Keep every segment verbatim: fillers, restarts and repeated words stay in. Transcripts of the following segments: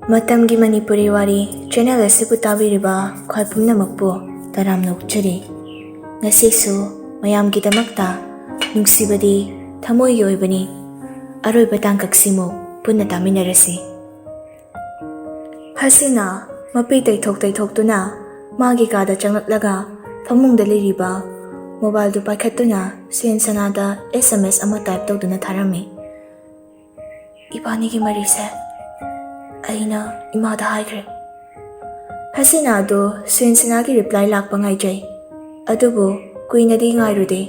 ꯃꯇꯝꯒꯤ ꯃꯅꯤꯄꯨꯔꯤ ꯋꯥꯔꯤ ꯆꯦꯅꯦꯜ ꯑꯁꯤꯕꯨ ꯇꯥꯕꯤꯔꯤꯕ ꯈ꯭ꯋꯥꯏ ꯄꯨꯝꯅꯃꯛꯄꯨ ꯇꯔꯥꯝꯅ ꯑꯣꯛꯆꯔꯤ꯫ ꯉꯁꯤꯁꯨ ꯃꯌꯥꯝꯒꯤꯗꯃꯛꯇ ꯅꯨꯡꯁꯤꯕꯗꯤ ꯊꯃꯣꯏꯒꯤ ꯑꯣꯏꯕꯅꯤ꯫ ꯑꯔꯣꯏꯕ ꯇꯥꯡꯀꯛꯁꯤꯃꯨꯛ ꯄꯨꯟꯅ ꯇꯥꯃꯤꯟꯅꯔꯁꯤ꯫ ꯍꯁꯤꯅꯥ ꯃꯄꯤ ꯇꯩꯊꯣꯛ ꯇꯩꯊꯣꯛꯇꯨꯅ ꯃꯥꯒꯤ ꯀꯥꯗ ꯆꯪꯂꯛꯂꯒ ꯐꯃꯨꯡꯗ ꯂꯩꯔꯤꯕ ꯃꯣꯕꯥꯏꯜꯗꯨ ꯄꯥꯏꯈꯠꯇꯨꯅ ꯁꯨꯌꯦꯟ ꯁꯅꯥꯗ ꯑꯦꯁ ꯑꯦꯝ ꯑꯦꯁ ꯑꯃ ꯇꯥꯏꯞ ꯇꯧꯗꯨꯅ ꯊꯥꯔꯝꯃꯤ꯫ "ꯏꯕꯥꯅꯤꯒꯤ ꯃꯔꯤꯁꯦ ꯑꯩꯅ ꯏꯃꯥꯗ ꯍꯥꯏꯈ꯭ꯔꯦ꯫" ꯍꯁꯤꯅꯥꯗꯨ ꯁꯨꯌꯦꯟ ꯁꯅꯥꯒꯤ ꯔꯤꯄ꯭ꯂꯥꯏ ꯂꯥꯛꯄ ꯉꯥꯏꯖꯩ꯫ ꯑꯗꯨꯕꯨ ꯀꯨꯏꯅꯗꯤ ꯉꯥꯏꯔꯨꯗꯦ꯫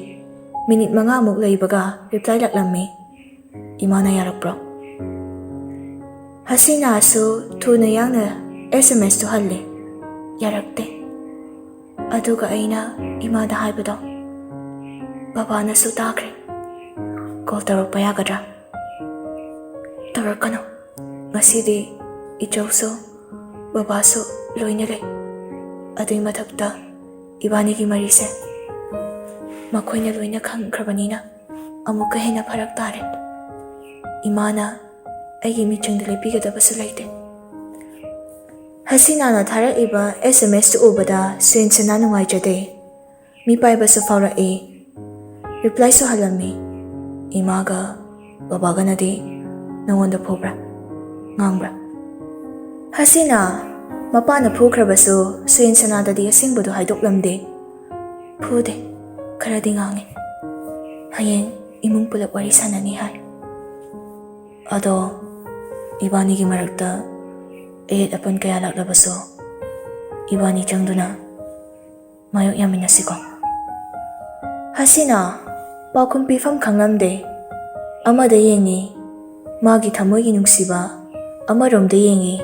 ꯃꯤꯅꯤꯠ ꯃꯉꯥꯃꯨꯛ ꯂꯩꯕꯒ ꯔꯤꯄ꯭ꯂꯥꯏ ꯂꯥꯛꯂꯝꯃꯤ꯫ "ꯏꯃꯥꯅ ꯌꯥꯔꯛꯄ꯭ꯔꯣ?" ꯍꯁꯤꯅꯥꯁꯨ ꯊꯨꯅ ꯌꯥꯡꯅ ꯑꯦꯁ ꯑꯦꯝ ꯑꯦꯁꯇꯨ ꯍꯜꯂꯦ꯫ "ꯌꯥꯔꯛꯇꯦ꯫ ꯑꯗꯨꯒ ꯑꯩꯅ ꯏꯃꯥꯗ ꯍꯥꯏꯕꯗꯣ ꯕꯕꯥꯅꯁꯨ ꯇꯥꯈ꯭ꯔꯦ꯫ ꯀꯣꯜ ꯇꯧꯔꯛꯄ ꯌꯥꯒꯗ꯭ꯔꯥ?" "ꯇꯧꯔꯛꯀꯅꯨ꯫ ꯉꯁꯤꯗꯤ ꯏꯆꯧꯁꯨ ꯕꯕꯥꯁꯨ ꯂꯣꯏꯅ ꯂꯩ꯫ ꯑꯗꯨꯏ ꯃꯊꯛꯇ ꯏꯕꯥꯅꯤꯒꯤ ꯃꯔꯤꯁꯦ ꯃꯈꯣꯏꯅ ꯂꯣꯏꯅ ꯈꯪꯈ꯭ꯔꯕꯅꯤꯅ ꯑꯃꯨꯛꯀ ꯍꯦꯟꯅ ꯐꯔꯛ ꯇꯥꯔꯦ꯫ ꯏꯃꯥꯅ ꯑꯩꯒꯤ ꯃꯤꯆꯪꯗ ꯂꯦꯞꯄꯤꯒꯗꯕꯁꯨ ꯂꯩꯇꯦ꯫" ꯍꯁꯤꯅꯥꯅ ꯊꯥꯔꯛꯏꯕ ꯑꯦꯁ ꯑꯦꯝ ꯑꯦꯁꯇꯨ ꯎꯕꯗ ꯁꯨꯌꯦꯟꯁꯅꯥ ꯅꯨꯡꯉꯥꯏꯖꯗꯦ꯫ ꯃꯤꯄꯥꯏꯕꯁꯨ ꯐꯥꯎꯔꯛꯏ꯫ ꯔꯤꯄ꯭ꯂꯥꯏꯁꯨ ꯍꯜꯂꯝꯃꯤ꯫ "ꯏꯃꯥꯒ ꯕꯕꯥꯒꯅꯗꯤ ꯅꯉꯣꯟꯗ ꯐꯨꯕ꯭ꯔꯥ, ꯉꯥꯡꯕ꯭ꯔꯥ?" ꯍꯁꯤꯅꯥ ꯃꯄꯥꯅ ꯐꯨꯈ꯭ꯔꯕꯁꯨ ꯁꯨꯌꯦꯟꯁꯅꯥꯗꯗꯤ ꯑꯁꯦꯡꯕꯗꯨ ꯍꯥꯏꯗꯣꯛꯂꯝꯗꯦ꯫ "ꯐꯨꯗꯦ, ꯈꯔꯗꯤ ꯉꯥꯡꯉꯤ꯫ ꯍꯌꯦꯡ ꯏꯃꯨꯡ ꯄꯨꯂꯞ ꯋꯥꯔꯤ ꯁꯥꯟꯅꯅꯤ ꯍꯥꯏ꯫ ꯑꯗꯣ ꯏꯕꯥꯅꯤꯒꯤ ꯃꯔꯛꯇ ꯑꯌꯦꯠ ꯑꯄꯟ ꯀꯌꯥ ꯂꯥꯛꯂꯕꯁꯨ ꯏꯕꯥꯅꯤ ꯆꯪꯗꯨꯅ ꯃꯥꯌꯣꯛ ꯌꯥꯃꯤꯟꯅꯁꯤꯀꯣ꯫" ꯍꯁꯤꯅꯥ ꯄꯥꯎꯈꯨꯝ ꯄꯤꯐꯝ ꯈꯪꯂꯝꯗꯦ꯫ ꯑꯃꯗ ꯌꯦꯡꯉꯤ, ꯃꯥꯒꯤ ꯊꯃꯣꯏꯒꯤ ꯅꯨꯡꯁꯤꯕ꯫ ꯑꯃꯔꯣꯝꯗ ꯌꯦꯡꯉꯤ,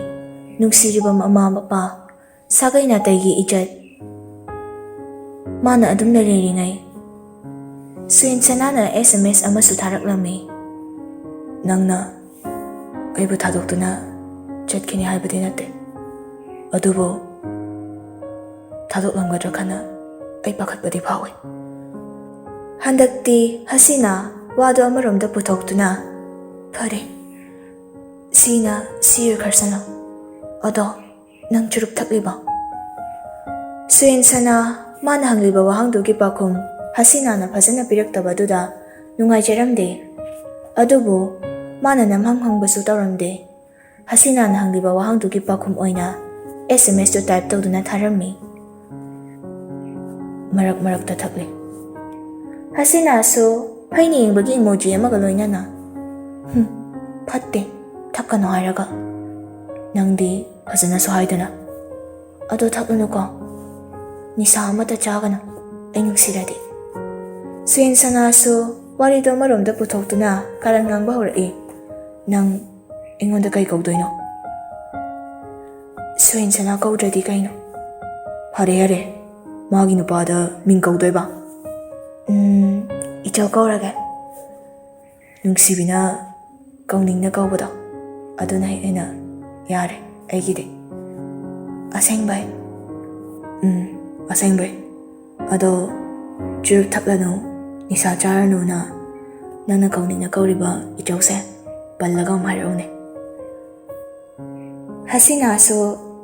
ꯅꯨꯡꯁꯤꯔꯤꯕ ꯃꯃꯥ ꯃꯄꯥ, ꯁꯥꯒꯩ ꯅꯥꯇꯩꯒꯤ ꯏꯖꯠ꯫ ꯃꯥꯅ ꯑꯗꯨꯝꯅ ꯂꯩꯔꯤꯉꯩ ꯁꯨꯌꯦꯟꯁꯅꯥꯅ ꯑꯦꯁ ꯑꯦꯝ ꯑꯦꯁ ꯑꯃꯁꯨ ꯊꯥꯔꯛꯂꯝꯃꯤ꯫ "ꯅꯪꯅ ꯑꯩꯕꯨ ꯊꯥꯗꯣꯛꯇꯨꯅ ꯆꯠꯈꯤꯅꯤ ꯍꯥꯏꯕꯗꯤ ꯅꯠꯇꯦ, ꯑꯗꯨꯕꯨ ꯊꯥꯗꯣꯛꯂꯝꯒꯗ꯭ꯔꯥ ꯈꯟꯅ ꯑꯩ ꯄꯥꯈꯠꯄꯗꯤ ꯐꯥꯎꯏ꯫" ꯍꯟꯗꯛꯇꯤ ꯍꯁꯤꯅꯥ ꯋꯥꯗꯨ ꯑꯃꯔꯣꯝꯗ ꯄꯨꯊꯣꯛꯇꯨꯅ, "ꯐꯔꯦ, ꯁꯤꯅ ꯁꯤ ꯑꯣꯏꯈ꯭ꯔꯁꯅꯨ꯫ "ꯑꯗꯣ, ꯅꯪ ꯆꯨꯔꯨꯞ ꯊꯛꯂꯤꯕ?" ꯁꯨꯌꯦꯟꯁꯅꯥ ꯃꯥꯅ ꯍꯪꯂꯤꯕ ꯋꯥꯍꯪꯗꯨꯒꯤ ꯄꯥꯎꯈꯨꯝ ꯍꯁꯤꯅꯥꯅ ꯐꯖꯅ ꯄꯤꯔꯛꯇꯕꯗꯨꯗ ꯅꯨꯡꯉꯥꯏꯖꯔꯝꯗꯦ꯫ ꯑꯗꯨꯕꯨ ꯃꯥꯅ ꯅꯝꯍꯪ ꯍꯪꯕꯁꯨ ꯇꯧꯔꯝꯗꯦ꯫ ꯍꯁꯤꯅꯥꯅ ꯍꯪꯂꯤꯕ ꯋꯥꯍꯪꯗꯨꯒꯤ ꯄꯥꯎꯈꯨꯝ ꯑꯣꯏꯅ ꯑꯦꯁ ꯑꯦꯝ ꯑꯦꯁꯇꯨ ꯇꯥꯏꯞ ꯇꯧꯗꯨꯅ ꯊꯥꯔꯝꯃꯤ꯫ "ꯃꯔꯛ ꯃꯔꯛꯇ ꯊꯛꯂꯤ꯫" ꯍꯁꯤꯅꯥꯁꯨ ꯐꯩꯅ ꯌꯦꯡꯕꯒꯤ ꯏꯃꯣꯖꯤ ꯑꯃꯒ ꯂꯣꯏꯅꯅ, "ꯍꯨꯝ, ꯐꯠꯇꯦ, ꯊꯛꯀꯅꯨ ꯍꯥꯏꯔꯒ꯫ ꯅꯪꯗꯤ ꯐꯖꯅꯁꯨ ꯍꯥꯏꯗꯅ꯫ ꯑꯗꯣ ꯊꯛꯂꯨꯅꯨꯀꯣ꯫ ꯅꯤꯁꯥ ꯑꯃꯠꯇ ꯆꯥꯒꯅꯨ, ꯑꯩ ꯅꯨꯡꯁꯤꯔꯗꯤ꯫" ꯁꯨꯌꯦꯟꯁꯅꯥꯁꯨ ꯋꯥꯔꯤꯗꯣ ꯑꯃꯔꯣꯝꯗ ꯄꯨꯊꯣꯛꯇꯨꯅ ꯀꯥꯔꯟ ꯉꯥꯡꯕ ꯍꯧꯔꯛꯏ꯫ "ꯅꯪ ꯑꯩꯉꯣꯟꯗ ꯀꯩ ꯀꯧꯗꯣꯏꯅꯣ?" "ꯁꯨꯌꯦꯟꯁꯅꯥ ꯀꯧꯗ꯭ꯔꯗꯤ ꯀꯩꯅꯣ?" "ꯐꯔꯦ, ꯌꯥꯔꯦ, ꯃꯥꯒꯤ ꯅꯨꯄꯥꯗ ꯃꯤꯡ ꯀꯧꯗꯣꯏꯕ?" "ꯎꯝ, ꯏꯆꯧ ꯀꯧꯔꯒꯦ꯫" "ꯅꯨꯡꯁꯤꯕꯤꯅ ꯀꯧꯅꯤꯡꯅ ꯀꯧꯕꯗꯣ, ꯑꯗꯨꯅ ꯍꯦꯟꯅ ꯌꯥꯔꯦ ꯑꯩꯒꯤꯗꯤ꯫" "ꯑꯁꯦꯡꯕꯩ?" "ꯎꯝ, ꯑꯁꯦꯡꯕꯩ꯫ ꯑꯗꯣ ꯆꯨꯔꯨꯞ ꯊꯛꯂꯅꯨ, ꯅꯤꯁꯥ ꯆꯥꯔꯅꯨꯅ ꯅꯪꯅ ꯀꯧꯅꯤꯡꯅ ꯀꯧꯔꯤꯕ ꯏꯆꯧꯁꯦ ꯄꯜꯂꯒ ꯑꯃꯨꯛ ꯍꯥꯏꯔꯛꯎꯅꯦ꯫" ꯍꯁꯤꯅꯥꯁꯨ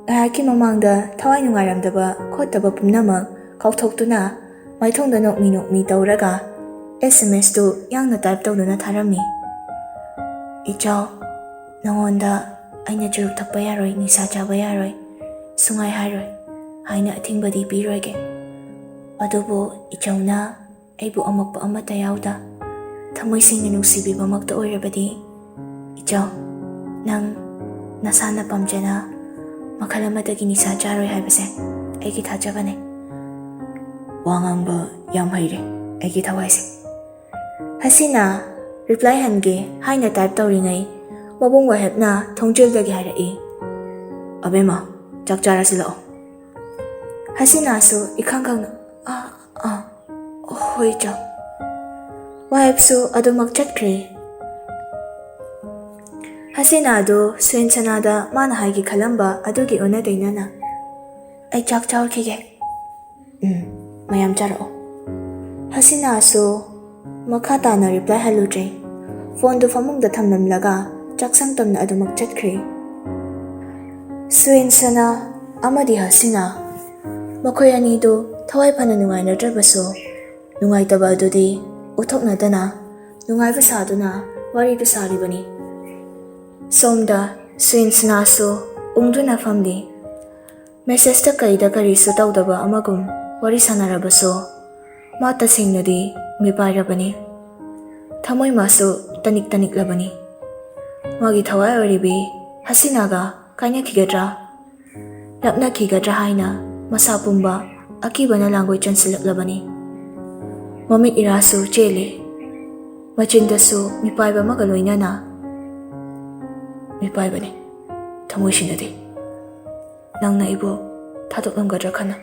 ꯉꯥꯏꯍꯥꯛꯀꯤ ꯃꯃꯥꯡꯗ ꯊꯋꯥꯏ ꯅꯨꯡꯉꯥꯏꯔꯝꯗꯕ ꯈꯣꯠꯇꯕ ꯄꯨꯝꯅꯃꯛ ꯀꯥꯎꯊꯣꯛꯇꯨꯅ ꯃꯥꯏꯊꯣꯡꯗ ꯅꯣꯛꯃꯤ ꯅꯣꯛꯃꯤ ꯇꯧꯔꯒ ꯑꯦꯁ ꯑꯦꯝ ꯑꯦꯁꯇꯨ ꯌꯥꯡꯅ ꯇꯥꯏꯞ ꯇꯧꯗꯨꯅ ꯊꯥꯔꯝꯃꯤ꯫ "ꯏꯆꯧ, ꯅꯉꯣꯟꯗ ꯑꯩꯅ ꯆꯨꯔꯨꯞ ꯊꯛꯄ ꯌꯥꯔꯣꯏ, ꯅꯤꯁꯥ ꯆꯥꯕ ꯌꯥꯔꯣꯏ, ꯁꯨꯡꯍꯥꯏ ꯍꯥꯏꯔꯣꯏ ꯍꯥꯏꯅ ꯑꯊꯤꯡꯕꯗꯤ ꯄꯤꯔꯣꯏꯒꯦ꯫ ꯑꯗꯨꯕꯨ ꯏꯆꯧꯅ ꯑꯩꯕꯨ ꯑꯃꯛꯄ ꯑꯃꯠꯇ ꯌꯥꯎꯗ ꯊꯃꯣꯏ ꯁꯦꯡꯅ ꯅꯨꯡꯁꯤꯕꯤꯕꯃꯛꯇ ꯑꯣꯏꯔꯕꯗꯤ, ꯏꯆꯧ, ꯅꯪ ꯅꯁꯥꯅ ꯄꯥꯝꯖꯅ ꯃꯈꯜ ꯑꯃꯠꯇꯒꯤ ꯅꯤꯁꯥ ꯆꯥꯔꯣꯏ ꯍꯥꯏꯕꯁꯦ ꯑꯩꯒꯤ ꯊꯥꯖꯕꯅꯦ꯫" "ꯋꯥ ꯉꯥꯡꯕ ꯌꯥꯝ ꯍꯩꯔꯦ ꯑꯩꯒꯤ ꯊꯋꯥꯏꯁꯦ꯫" ꯍꯁꯤꯅꯥ ꯔꯤꯄ꯭ꯂꯥꯏ ꯍꯟꯒꯦ ꯍꯥꯏꯅ ꯇꯥꯏꯞ ꯇꯧꯔꯤꯉꯩ, ꯃꯕꯨꯡ ꯋꯥꯍꯦꯞꯅ ꯊꯣꯡꯖꯤꯜꯗꯒꯤ ꯍꯥꯏꯔꯛꯏ, "ꯑꯕꯦꯝꯃ, ꯆꯥꯛ ꯆꯥꯔꯁꯤ ꯂꯥꯛꯑꯣ꯫" ꯍꯁꯤꯅꯥꯁꯨ ꯏꯈꯪ ꯈꯪꯅ, "ꯑꯥ, ꯑꯥ, ꯍꯣꯏ, ꯏꯆꯧ꯫" ꯋꯥꯍꯦꯞꯁꯨ ꯑꯗꯨꯃꯛ ꯆꯠꯈ꯭ꯔꯦ꯫ ꯍꯁꯤꯅꯥꯗꯨ ꯁꯨꯌꯦꯟꯁꯅꯥꯗ ꯃꯥꯅ ꯍꯥꯏꯒꯦ ꯈꯜꯂꯝꯕ ꯑꯗꯨꯒꯤ ꯑꯣꯟꯅ ꯇꯩꯅꯅ, "ꯑꯩ ꯆꯥꯛ ꯆꯥꯔꯨꯈꯤꯒꯦ꯫" "ꯎꯝ, ꯃꯌꯥꯝ ꯆꯥꯔꯛꯑꯣ꯫" ꯍꯁꯤꯅꯥꯁꯨ ꯃꯈꯥ ꯇꯥꯅ ꯔꯤꯄ꯭ꯂꯥꯏ ꯍꯜꯂꯨꯗ꯭ꯔꯦ꯫ ꯐꯣꯟꯗꯨ ꯐꯃꯨꯡꯗ ꯊꯝꯂꯝꯂꯒ ꯆꯥꯛꯁꯪ ꯇꯝꯅ ꯑꯗꯨꯃꯛ ꯆꯠꯈ꯭ꯔꯦ꯫ ꯁꯨꯏꯟꯁꯅꯥ ꯑꯃꯗꯤ ꯍꯁꯤꯅꯥ ꯃꯈꯣꯏ ꯑꯅꯤꯗꯨ ꯊꯋꯥꯏ ꯐꯅ ꯅꯨꯡꯉꯥꯏꯅꯗ꯭ꯔꯕꯁꯨ, ꯅꯨꯡꯉꯥꯏꯇꯕ ꯑꯗꯨꯗꯤ ꯎꯠꯊꯣꯛꯅꯗꯅ ꯅꯨꯡꯉꯥꯏꯕ ꯁꯥꯗꯨꯅ ꯋꯥꯔꯤꯗꯨ ꯁꯥꯔꯤꯕꯅꯤ꯫ ꯁꯣꯝꯗ ꯁꯨꯏꯟꯁꯅꯥꯁꯨ ꯎꯪꯗꯨꯅ ꯐꯝꯂꯤ꯫ ꯃꯦꯁꯦꯖꯇ ꯀꯩꯗ ꯀꯔꯤꯁꯨ ꯇꯧꯗꯕ ꯑꯃꯒꯨꯝ ꯋꯥꯔꯤ ꯁꯥꯟꯅꯔꯕꯁꯨ, ꯃꯥ ꯇꯁꯦꯡꯅꯗꯤ ꯃꯤꯄꯥꯏꯔꯕꯅꯤ꯫ ꯊꯃꯣꯏ ꯃꯥꯁꯨ ꯇꯅꯤꯛ ꯇꯅꯤꯛꯂꯕꯅꯤ꯫ ꯃꯥꯒꯤ ꯊꯋꯥꯏ ꯑꯣꯏꯔꯤꯕꯤ ꯍꯁꯤꯅꯥꯒ ꯀꯥꯏꯅꯈꯤꯒꯗ꯭ꯔꯥ, ꯂꯥꯞꯅꯈꯤꯒꯗ꯭ꯔꯥ ꯍꯥꯏꯅ ꯃꯁꯥ ꯄꯨꯝꯕ ꯑꯀꯤꯕꯅ ꯂꯥꯡꯒꯣꯏ ꯆꯟꯁꯤꯜꯂꯛꯂꯕꯅꯤ꯫ ꯃꯃꯤꯠ ꯏꯔꯥꯁꯨ ꯆꯦꯜꯂꯤ꯫ ꯃꯆꯤꯟꯗꯁꯨ ꯃꯤꯄꯥꯏꯕ ꯑꯃꯒ ꯂꯣꯏꯅꯅ, "ꯃꯤꯄꯥꯏꯕꯅꯤ, ꯊꯃꯣꯏ ꯁꯤꯅꯗꯦ꯫ ꯅꯪꯅ ꯑꯩꯕꯨ ꯊꯥꯗꯣꯛꯂꯝꯒꯗ꯭ꯔꯥ ꯈꯟꯅ꯫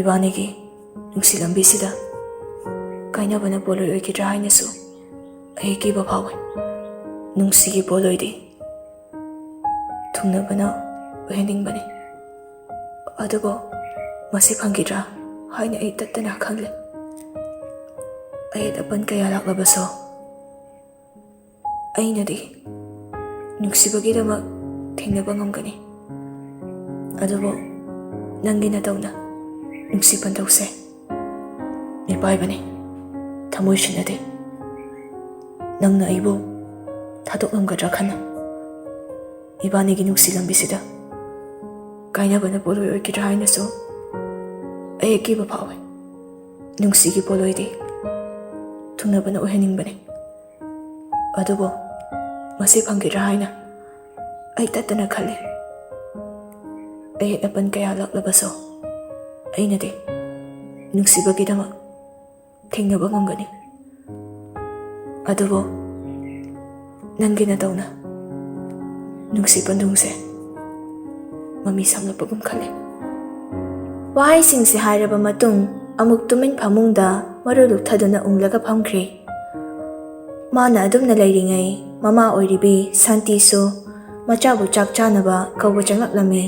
ꯏꯕꯥꯅꯤꯒꯤ ꯅꯨꯡꯁꯤ ꯂꯝꯕꯤꯁꯤꯗ ꯀꯥꯏꯅꯕꯅ ꯄꯣꯠꯂꯣꯏ ꯑꯣꯏꯈꯤꯗ꯭ꯔꯥ ꯍꯥꯏꯅꯁꯨ ꯑꯩ ꯀꯤꯕ ꯐꯥꯎꯏ꯫ ꯅꯨꯡꯁꯤꯒꯤ ꯄꯣꯠꯂꯣꯏꯗꯤ ꯊꯨꯡꯅꯕꯅ ꯑꯣꯏꯍꯟꯅꯤꯡꯕꯅꯤ꯫ ꯑꯗꯨꯕꯨ ꯃꯁꯤ ꯐꯪꯈꯤꯗ꯭ꯔꯥ ꯍꯥꯏꯅ ꯑꯩ ꯇꯠꯇꯅ ꯈꯜꯂꯤ꯫ ꯑꯌꯦꯠ ꯑꯄꯟ ꯀꯌꯥ ꯂꯥꯛꯂꯕꯁꯨ, ꯑꯩꯅꯗꯤ ꯅꯨꯡꯁꯤꯕꯒꯤꯗꯃꯛ ꯊꯦꯡꯅꯕ ꯉꯝꯒꯅꯤ꯫ ꯑꯗꯨꯕꯨ ꯅꯪꯒꯤ ꯅꯇꯧꯅ ꯅꯨꯡꯁꯤ ꯄꯟꯊꯧꯁꯦ ꯃꯤꯄꯥꯏꯕꯅꯤ, ꯊꯃꯣꯏ ꯁꯤꯟꯅꯗꯦ꯫ ꯅꯪꯅ ꯑꯩꯕꯨ ꯊꯥꯗꯣꯛꯂꯝꯒꯗ꯭ꯔꯥ ꯈꯟꯅ꯫ ꯏꯕꯥꯅꯤꯒꯤ ꯅꯨꯡꯁꯤ ꯂꯝꯕꯤꯁꯤꯗ ꯀꯥꯏꯅꯕꯅ ꯄꯣꯠꯂꯣꯏ ꯑꯣꯏꯈꯤꯗ꯭ꯔꯥ ꯍꯥꯏꯅꯁꯨ ꯑꯩ ꯑꯀꯤꯕ ꯐꯥꯎꯏ꯫ ꯅꯨꯡꯁꯤꯒꯤ ꯄꯣꯠꯂꯣꯏꯗꯤ ꯊꯨꯡꯅꯕꯅ ꯑꯣꯏꯍꯟꯅꯤꯡꯕꯅꯤ꯫ ꯑꯗꯨꯕꯨ ꯃꯁꯤ ꯐꯪꯈꯤꯗ꯭ꯔꯥ ꯍꯥꯏꯅ ꯑꯩ ꯇꯠꯇꯅ ꯈꯜꯂꯤ꯫ ꯑꯌꯦꯠ ꯑꯄꯟ ꯀꯌꯥ ꯂꯥꯛꯂꯕꯁꯨ ꯑꯩꯅꯗꯤ ꯅꯨꯡꯁꯤꯕꯒꯤꯗꯃꯛ ꯊꯦꯡꯅꯕ ꯉꯝꯒꯅꯤ꯫ ꯑꯗꯨꯕꯨ ꯅꯪꯒꯤ ꯅꯇꯧꯅ ꯅꯨꯡꯁꯤ ꯄꯟꯊꯨꯡꯁꯦ ꯃꯃꯤ ꯁꯥꯝꯂꯛꯄꯒꯨꯝ ꯈꯜꯂꯤ꯫ ꯋꯥꯍꯩꯁꯤꯡꯁꯤ ꯍꯥꯏꯔꯕ ꯃꯇꯨꯡ ꯑꯃꯨꯛ ꯇꯨꯃꯤꯟ ꯐꯃꯨꯡꯗ ꯃꯔꯨ ꯂꯨꯞꯊꯗꯨꯅ ꯎꯪꯂꯒ ꯐꯝꯈ꯭ꯔꯦ꯫ ꯃꯥꯅ ꯑꯗꯨꯝꯅ ꯂꯩꯔꯤꯉꯩ ꯃꯃꯥ ꯑꯣꯏꯔꯤꯕꯤ ꯁꯥꯟꯇꯤꯁꯨ ꯃꯆꯥꯕꯨ ꯆꯥꯛ ꯆꯥꯅꯕ ꯀꯧꯕ ꯆꯪꯂꯛꯂꯝꯃꯤ꯫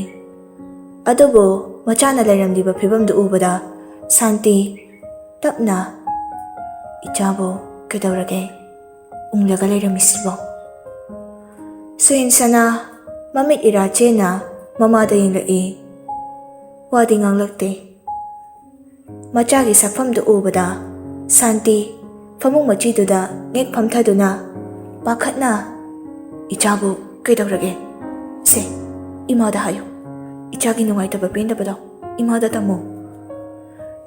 ꯑꯗꯨꯕꯨ ꯃꯆꯥꯅ ꯂꯩꯔꯝꯂꯤꯕ ꯐꯤꯕꯝꯗꯨ ꯎꯕꯗ ꯁꯥꯟꯇꯤ ꯇꯞꯅ, "ꯏꯆꯥꯕꯨ ꯀꯩꯗꯧꯔꯒꯦ ꯎꯪꯂꯒ ꯂꯩꯔꯝꯃꯤꯁꯤꯕꯣ?" ꯁꯨꯍꯤꯟꯁꯅꯥ ꯃꯃꯤꯠ ꯏꯔꯥ ꯆꯦꯅ ꯃꯃꯥꯗ ꯌꯦꯡꯂꯛꯏ꯫ ꯋꯥꯗꯤ ꯉꯥꯡꯂꯛꯇꯦ꯫ ꯃꯆꯥꯒꯤ ꯁꯛꯐꯝꯗꯨ ꯎꯕꯗ ꯁꯥꯟꯇꯤ ꯐꯃꯨꯡ ꯃꯆꯤꯗꯨꯗ ꯉꯦꯛ ꯐꯝꯊꯗꯨꯅ ꯄꯥꯈꯠꯅ, "ꯏꯆꯥꯕꯨ ꯀꯩꯗꯧꯔꯒꯦ? ꯁꯦ, ꯏꯃꯥꯗ ꯍꯥꯏꯌꯨ꯫ ꯏꯆꯥꯒꯤ ꯅꯨꯡꯉꯥꯏꯇꯕ ꯄꯦꯟꯗꯕꯗꯣ ꯏꯃꯥꯗ ꯇꯝꯃꯨ꯫"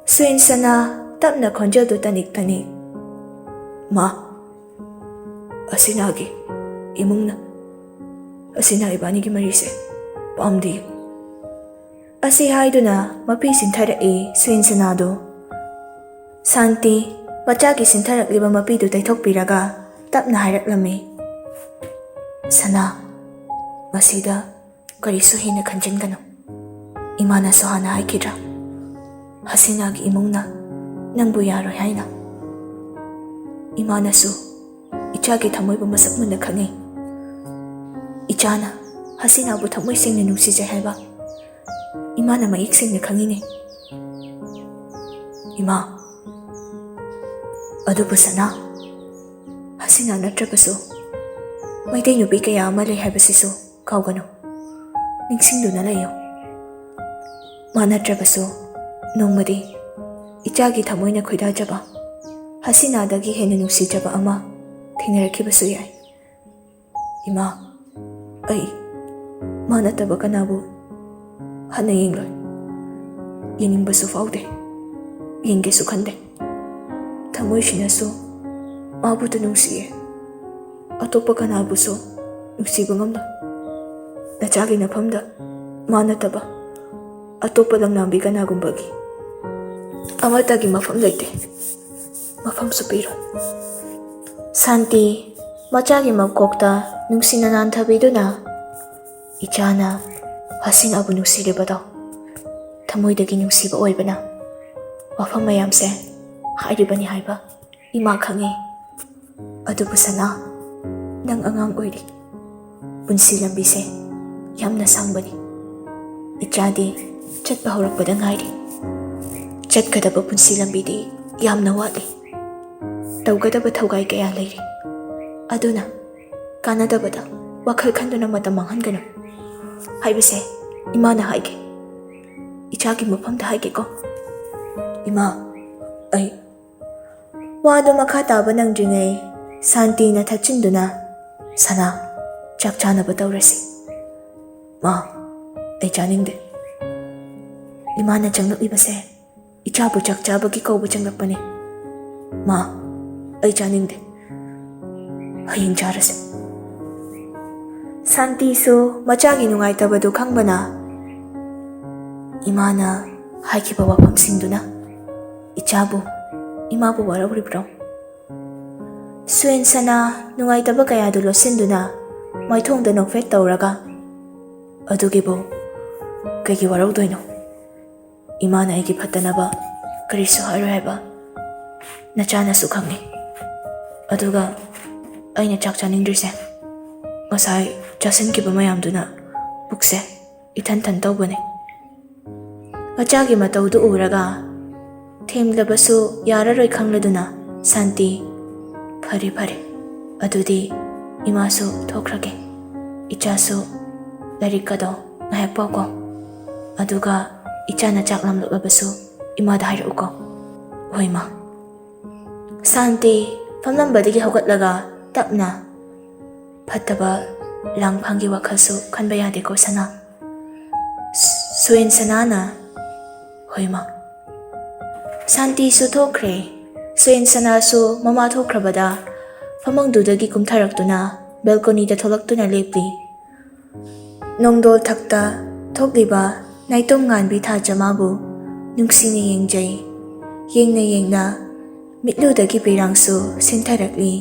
ꯁꯨꯏꯟꯁꯅꯥ ꯇꯞꯅ ꯈꯣꯟꯖꯦꯜꯗꯨ ꯇꯅꯤꯛ ꯇꯅꯤꯛ, "ꯃꯥ, ꯑꯁꯤꯅꯥꯒꯤ ꯏꯃꯨꯡꯅ ꯑꯁꯤꯅꯥ ꯏꯕꯥꯅꯤꯒꯤ ꯃꯔꯤꯁꯦ ꯄꯥꯝꯗꯦ꯫" ꯑꯁꯤ ꯍꯥꯏꯗꯨꯅ ꯃꯄꯤ ꯁꯤꯟꯊꯔꯛꯏ ꯁꯨꯏꯟꯁꯅꯥꯗꯨ꯫ ꯁꯥꯟꯇꯤ ꯃꯆꯥꯒꯤ ꯁꯤꯟꯊꯔꯛꯂꯤꯕ ꯃꯄꯤꯗꯨ ꯇꯩꯊꯣꯛꯄꯤꯔꯒ ꯇꯞꯅ ꯍꯥꯏꯔꯛꯂꯝꯃꯤ, "ꯁꯅꯥ, ꯃꯁꯤꯗ ꯀꯔꯤꯁꯨ ꯍꯦꯟꯅ ꯈꯟꯖꯤꯟꯒꯅꯨ꯫ ꯏꯃꯥꯅꯁꯨ ꯍꯥꯟꯅ ꯍꯥꯏꯈꯤꯗ꯭ꯔꯥ? ꯍꯁꯤꯅꯥꯒꯤ ꯏꯃꯨꯡꯅ ꯅꯪꯕꯨ ꯌꯥꯔꯣꯏ ꯍꯥꯏꯅ꯫ ꯏꯃꯥꯅꯁꯨ ꯏꯆꯥꯒꯤ ꯊꯃꯣꯏꯕꯨ ꯃꯁꯛ ꯃꯨꯟꯅ ꯈꯪꯉꯤ꯫ ꯏꯆꯥꯅ ꯍꯁꯤꯅꯥꯕꯨ ꯊꯃꯣꯏ ꯁꯦꯡꯅ ꯅꯨꯡꯁꯤꯖꯩ ꯍꯥꯏꯕ ꯏꯃꯥꯅ ꯃꯌꯦꯛ ꯁꯦꯡꯅ ꯈꯪꯉꯤꯅꯦ꯫ ꯏꯃꯥ, ꯑꯗꯨꯕꯨ ꯁꯅꯥ, ꯍꯁꯤꯅꯥ ꯅꯠꯇ꯭ꯔꯕꯁꯨ ꯃꯩꯇꯩ ꯅꯨꯄꯤ ꯀꯌꯥ ꯑꯃ ꯂꯩ ꯍꯥꯏꯕꯁꯤꯁꯨ ꯀꯥꯎꯒꯅꯨ꯫ ꯅꯤꯡꯁꯤꯡꯗꯨꯅ ꯂꯩꯌꯨ꯫ ꯃꯥ ꯅꯠꯇ꯭ꯔꯕꯁꯨ ꯅꯣꯡꯃꯗꯤ ꯏꯆꯥꯒꯤ ꯊꯃꯣꯏꯅ ꯈꯣꯏꯗꯥꯖꯕ, ꯍꯁꯤꯅꯥꯗꯒꯤ ꯍꯦꯟꯅ ꯅꯨꯡꯁꯤꯖꯕ ꯑꯃ ꯊꯦꯡꯅꯔꯛꯈꯤꯕꯁꯨ ꯌꯥꯏ꯫ ꯏꯃꯥ, ꯑꯩ ꯃꯥ ꯅꯠꯇꯕ ꯀꯅꯥꯕꯨ ꯍꯟꯅ ꯌꯦꯡꯂꯣꯏ꯫ ꯌꯦꯡꯅꯤꯡꯕꯁꯨ ꯐꯥꯎꯗꯦ꯫ ꯌꯦꯡꯒꯦꯁꯨ ꯈꯟꯗꯦ꯫ ꯊꯃꯣꯏꯁꯤꯅꯁꯨ ꯃꯥꯕꯨꯇ ꯅꯨꯡꯁꯤꯌꯦ꯫ ꯑꯇꯣꯞꯄ ꯀꯅꯥꯕꯨꯁꯨ ꯅꯨꯡꯁꯤꯕ ꯉꯝꯂꯣꯏ꯫ ꯅꯆꯥꯒꯤ ꯅꯐꯝꯗ ꯃꯥ ꯅꯠꯇꯕ ꯑꯇꯣꯞꯄ ꯂꯝꯂꯥꯝꯕꯤ ꯀꯅꯥꯒꯨꯝꯕꯒꯤ ꯑꯃꯠꯇꯒꯤ ꯃꯐꯝ ꯂꯩꯇꯦ꯫ ꯃꯐꯝꯁꯨ ꯄꯤꯔꯣꯏ꯫" ꯁꯥꯟꯇꯤ ꯃꯆꯥꯒꯤ ꯃꯀꯣꯛꯇ ꯅꯨꯡꯁꯤꯅ ꯅꯥꯟꯊꯕꯤꯗꯨꯅ, "ꯏꯆꯥꯅ ꯍꯁꯤꯅꯥꯕꯨ ꯅꯨꯡꯁꯤꯔꯤꯕꯗꯣ ꯊꯃꯣꯏꯗꯒꯤ ꯅꯨꯡꯁꯤꯕ ꯑꯣꯏꯕꯅ ꯋꯥꯐꯝ ꯃꯌꯥꯝꯁꯦ ꯍꯥꯏꯔꯤꯕꯅꯤ ꯍꯥꯏꯕ ꯏꯃꯥ ꯈꯪꯉꯤ꯫ ꯑꯗꯨꯕꯨ ꯁꯅꯥ, ꯅꯪ ꯑꯉꯥꯡ ꯑꯣꯏꯔꯤ꯫ ꯄꯨꯟꯁꯤ ꯂꯝꯕꯤꯁꯦ ꯌꯥꯝꯅ ꯁꯥꯡꯕꯅꯤ꯫ ꯏꯆꯥꯗꯤ ꯆꯠꯄ ꯍꯧꯔꯛꯄꯗ ꯉꯥꯏꯔꯤ꯫ ꯆꯠꯀꯗꯕ ꯄꯨꯟꯁꯤ ꯂꯝꯕꯤꯗꯤ ꯌꯥꯝꯅ ꯋꯥꯠꯂꯤ꯫ ꯇꯧꯒꯗꯕ ꯊꯧꯒꯥꯏ ꯀꯌꯥ ꯂꯩꯔꯤ꯫ ꯑꯗꯨꯅ ꯀꯥꯟꯅꯗꯕꯗ ꯋꯥꯈꯜ ꯈꯟꯗꯨꯅ ꯃꯇꯝ ꯃꯥꯡꯍꯟꯒꯅꯨ꯫ ꯍꯥꯏꯕꯁꯦ ꯏꯃꯥꯅ ꯍꯥꯏꯒꯦ꯫ ꯏꯆꯥꯒꯤ ꯃꯐꯝꯗ ꯍꯥꯏꯒꯦꯀꯣ꯫ ꯏꯃꯥ, ꯑꯩ ꯋꯥꯗꯣ ꯃꯈꯥ ꯇꯥꯕ ꯅꯪꯗ꯭ꯔꯤꯉꯩ ꯁꯥꯟꯇꯤꯅ ꯊꯠꯆꯤꯟꯗꯨꯅ, "ꯁꯅꯥ, ꯆꯥꯛ ꯆꯥꯅꯕ ꯇꯧꯔꯁꯤ꯫" "ꯃꯥ, ꯑꯩ ꯆꯥꯅꯤꯡꯗꯦ꯫" ꯏꯃꯥꯅ ꯆꯪꯂꯛꯂꯤꯕꯁꯦ ꯏꯆꯥꯕꯨ ꯆꯥꯛ ꯆꯥꯕꯒꯤ ꯀꯧꯕ ꯆꯪꯂꯛꯄꯅꯤ꯫ "ꯃꯥ, ꯑꯩ ꯆꯥꯅꯤꯡꯗꯦ꯫ ꯍꯌꯦꯡ ꯆꯥꯔꯁꯤ꯫" ꯁꯥꯟꯇꯤꯁꯨ ꯃꯆꯥꯒꯤ ꯅꯨꯡꯉꯥꯏꯇꯕꯗꯨ ꯈꯪꯕꯅ, ꯏꯃꯥꯅ ꯍꯥꯏꯈꯤꯕ ꯋꯥꯐꯝꯁꯤꯡꯗꯨꯅ ꯏꯆꯥꯕꯨ, ꯏꯃꯥꯕꯨ ꯋꯥꯔꯧꯔꯤꯕ꯭ꯔꯣ? ꯁꯨꯌꯦꯟꯁꯅꯥ ꯅꯨꯡꯉꯥꯏꯇꯕ ꯀꯌꯥꯗꯨ ꯂꯣꯠꯁꯤꯟꯗꯨꯅ ꯃꯥꯏꯊꯣꯡꯗ ꯅꯣꯛꯐꯦꯠ ꯇꯧꯔꯒ, "ꯑꯗꯨꯒꯤꯕꯨ ꯀꯩꯒꯤ ꯋꯥꯔꯧꯗꯣꯏꯅꯣ? ꯏꯃꯥꯅ ꯑꯩꯒꯤ ꯐꯠꯇꯅꯕ ꯀꯔꯤꯁꯨ ꯍꯥꯏꯔꯣꯏ ꯍꯥꯏꯕ ꯅꯆꯥꯅꯁꯨ ꯈꯪꯉꯤ꯫ ꯑꯗꯨꯒ ꯑꯩꯅ ꯆꯥꯛ ꯆꯥꯅꯤꯡꯗ꯭ꯔꯤꯁꯦ ꯉꯁꯥꯏ ꯆꯥꯁꯤꯟꯈꯤꯕ ꯃꯌꯥꯝꯗꯨꯅ ꯄꯨꯛꯁꯦ ꯏꯊꯟ ꯊꯟ ꯇꯧꯕꯅꯦ꯫" ꯃꯆꯥꯒꯤ ꯃꯇꯧꯗꯨ ꯎꯔꯒ ꯊꯦꯝꯂꯕꯁꯨ ꯌꯥꯔꯔꯣꯏ ꯈꯪꯂꯗꯨꯅ ꯁꯥꯟꯇꯤ, "ꯐꯔꯦ, ꯐꯔꯦ, ꯑꯗꯨꯗꯤ ꯏꯃꯥꯁꯨ ꯊꯣꯛꯈ꯭ꯔꯒꯦ꯫ ꯏꯆꯥꯁꯨ ꯂꯥꯏꯔꯤꯛ ꯑꯗꯣ ꯉꯥꯏꯍꯥꯛ ꯄꯥꯎꯀꯣ꯫ ꯑꯗꯨꯒ ꯏꯆꯥꯅ ꯆꯥꯛ ꯂꯥꯝꯂꯛꯂꯕꯁꯨ ꯏꯃꯥꯗ ꯍꯥꯏꯔꯛꯎꯀꯣ꯫" "ꯍꯣꯏ, ꯃꯥ꯫" ꯁꯥꯟꯇꯤ ꯐꯝꯂꯝꯕꯗꯒꯤ ꯍꯧꯒꯠꯂꯒ ꯇꯞꯅ, "ꯐꯠꯇꯕ ꯂꯥꯡꯐꯥꯡꯒꯤ ꯋꯥꯈꯜꯁꯨ ꯈꯟꯕ ꯌꯥꯗꯦꯀꯣ, ꯁꯅꯥ꯫" ꯁꯨꯌꯦꯟ ꯁꯅꯥꯅ, "ꯍꯣꯏ, ꯃꯥ꯫" ꯁꯥꯟꯇꯤꯁꯨ ꯊꯣꯛꯈ꯭ꯔꯦ꯫ ꯁꯨꯌꯦꯟ ꯁꯅꯥꯁꯨ ꯃꯃꯥ ꯊꯣꯛꯈ꯭ꯔꯕꯗ ꯐꯃꯨꯡꯗꯨꯗꯒꯤ ꯀꯨꯝꯊꯔꯛꯇꯨꯅ ꯕꯦꯜꯀꯣꯅꯤꯗ ꯊꯣꯛꯂꯛꯇꯨꯅ ꯂꯦꯞꯂꯤ꯫ ꯅꯣꯡꯗꯣꯜ ꯊꯛꯇ ꯊꯣꯛꯂꯤꯕ ꯅꯥꯏꯇꯣꯝ ꯉꯥꯟꯕꯤ ꯊꯥꯖꯃꯥꯕꯨ ꯅꯨꯡꯁꯤꯅ ꯌꯦꯡꯖꯩ꯫ ꯌꯦꯡꯅ ꯌꯦꯡꯅ ꯃꯤꯠꯂꯨꯗꯒꯤ ꯄꯤꯔꯥꯡꯁꯨ ꯁꯤꯟꯊꯔꯛꯂꯤ꯫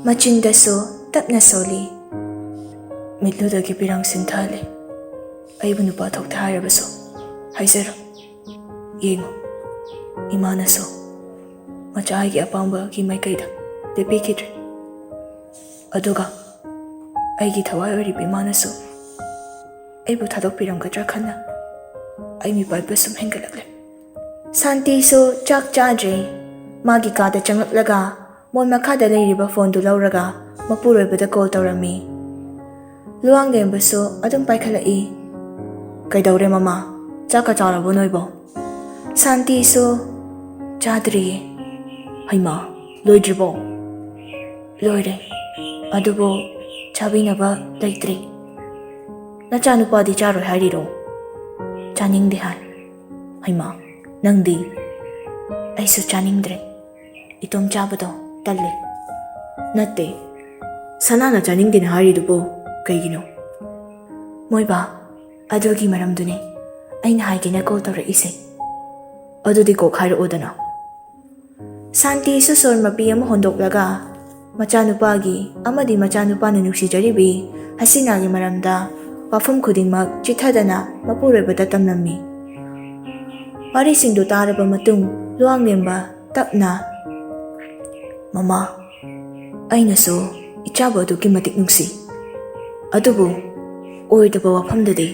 ꯃꯆꯤꯟꯗꯁꯨ ꯇꯞꯅ ꯁꯣꯜꯂꯤ꯫ "ꯃꯤꯠꯂꯨꯗꯒꯤ ꯄꯤꯔꯥꯡ ꯁꯤꯟꯊꯍꯜꯂꯤ꯫ ꯑꯩꯕꯨ ꯅꯨꯄꯥ ꯊꯣꯛꯇꯦ ꯍꯥꯏꯔꯕꯁꯨ ꯍꯥꯏꯖꯔꯣ꯫ ꯌꯦꯡꯉꯨ, ꯏꯃꯥꯅꯁꯨ ꯃꯆꯥ ꯑꯩꯒꯤ ꯑꯄꯥꯝꯕꯒꯤ ꯃꯥꯏꯀꯩꯗ ꯂꯦꯞꯄꯤꯈꯤꯗ꯭ꯔꯦ꯫ ꯑꯗꯨꯒ ꯑꯩꯒꯤ ꯊꯋꯥꯏ ꯑꯣꯏꯔꯤꯕ ꯏꯃꯥꯅꯁꯨ ꯑꯩꯕꯨ ꯊꯥꯗꯣꯛꯄꯤꯔꯝꯒꯗ꯭ꯔꯥ ꯈꯟꯅ ꯑꯩ ꯃꯤꯄꯥꯏꯕ ꯁꯨꯝ ꯍꯦꯟꯒꯠꯂꯛꯂꯦ꯫" ꯁꯥꯟꯇꯤꯁꯨ ꯆꯥꯛ ꯆꯥꯗ꯭ꯔꯤ꯫ ꯃꯥꯒꯤ ꯀꯥꯗ ꯆꯪꯂꯛꯂꯒ ꯃꯣꯟ ꯃꯈꯥꯗ ꯂꯩꯔꯤꯕ ꯐꯣꯟꯗꯨ ꯂꯧꯔꯒ ꯃꯄꯨꯔꯣꯏꯕꯗ ꯀꯣꯜ ꯇꯧꯔꯝꯃꯤ꯫ ꯂꯨꯋꯥꯡꯂꯦꯝꯕꯁꯨ ꯑꯗꯨꯝ ꯄꯥꯏꯈꯠꯂꯛꯏ꯫ "ꯀꯩꯗꯧꯔꯦ ꯃꯃꯥ? ꯆꯥꯛꯀ ꯆꯥꯔꯕꯣ ꯅꯣꯏꯕꯣ?" ꯁꯥꯟꯇꯤꯁꯨ "ꯆꯥꯗ꯭ꯔꯤꯌꯦ꯫" "ꯍꯩꯃꯥ, ꯂꯣꯏꯗ꯭ꯔꯤꯕꯣ?" "ꯂꯣꯏꯔꯦ, ꯑꯗꯨꯕꯨ ꯆꯥꯕꯤꯅꯕ ꯂꯩꯇ꯭ꯔꯤ꯫" "ꯅꯆꯥꯅꯨꯄꯥꯗꯤ ꯆꯥꯔꯣꯏ ꯍꯥꯏꯔꯤꯔꯣ?" "ꯆꯥꯅꯤꯡꯗꯦ ꯍꯥꯏ꯫" "ꯍꯩꯃꯥ, ꯅꯪꯗꯤ?" "ꯑꯩꯁꯨ ꯆꯥꯅꯤꯡꯗ꯭ꯔꯦ꯫ ꯏꯇꯣꯝ ꯆꯥꯕꯗꯣ ꯇꯜꯂꯦ꯫" "ꯅꯠꯇꯦ, ꯁꯅꯥꯅ ꯆꯥꯅꯤꯡꯗꯦꯅ ꯍꯥꯏꯔꯤꯗꯨꯕꯨ ꯀꯩꯒꯤꯅꯣ?" "ꯃꯣꯏꯕꯥ, ꯑꯗꯨꯒꯤ ꯃꯔꯝꯗꯨꯅꯦ ꯑꯩꯅ ꯍꯥꯏꯒꯦꯅ ꯀꯣꯜ ꯇꯧꯔꯛꯏꯁꯦ꯫" "ꯑꯗꯨꯗꯤ ꯀꯣꯛ ꯍꯥꯏꯔꯛꯑꯣꯗꯅ꯫" ꯁꯥꯟꯇꯤꯁꯨ ꯁꯣꯔ ꯃꯄꯤ ꯑꯃ ꯍꯣꯟꯗꯣꯛꯂꯒ ꯃꯆꯥꯅꯨꯄꯥꯒꯤ ꯑꯃꯗꯤ ꯃꯆꯥꯅꯨꯄꯥꯅ ꯅꯨꯡꯁꯤꯖꯔꯤꯕꯤ ꯍꯁꯤꯅꯥꯒꯤ ꯃꯔꯝꯗ ꯋꯥꯐꯝ ꯈꯨꯗꯤꯡꯃꯛ ꯆꯤꯊꯗꯅ ꯃꯄꯨꯔꯣꯏꯕꯗ ꯇꯝꯂꯝꯃꯤ꯫ ꯋꯥꯔꯤꯁꯤꯡꯗꯨ ꯇꯥꯔꯕ ꯃꯇꯨꯡ ꯂꯨꯋꯥꯡꯂꯦꯝꯕ ꯇꯞꯅ, "ꯃꯃꯥ, ꯑꯩꯅꯁꯨ ꯏꯆꯥꯕꯨ ꯑꯗꯨꯛꯀꯤ ꯃꯇꯤꯛ ꯅꯨꯡꯁꯤ, ꯑꯗꯨꯕꯨ ꯑꯣꯏꯗꯕ ꯋꯥꯐꯝꯗꯗꯤ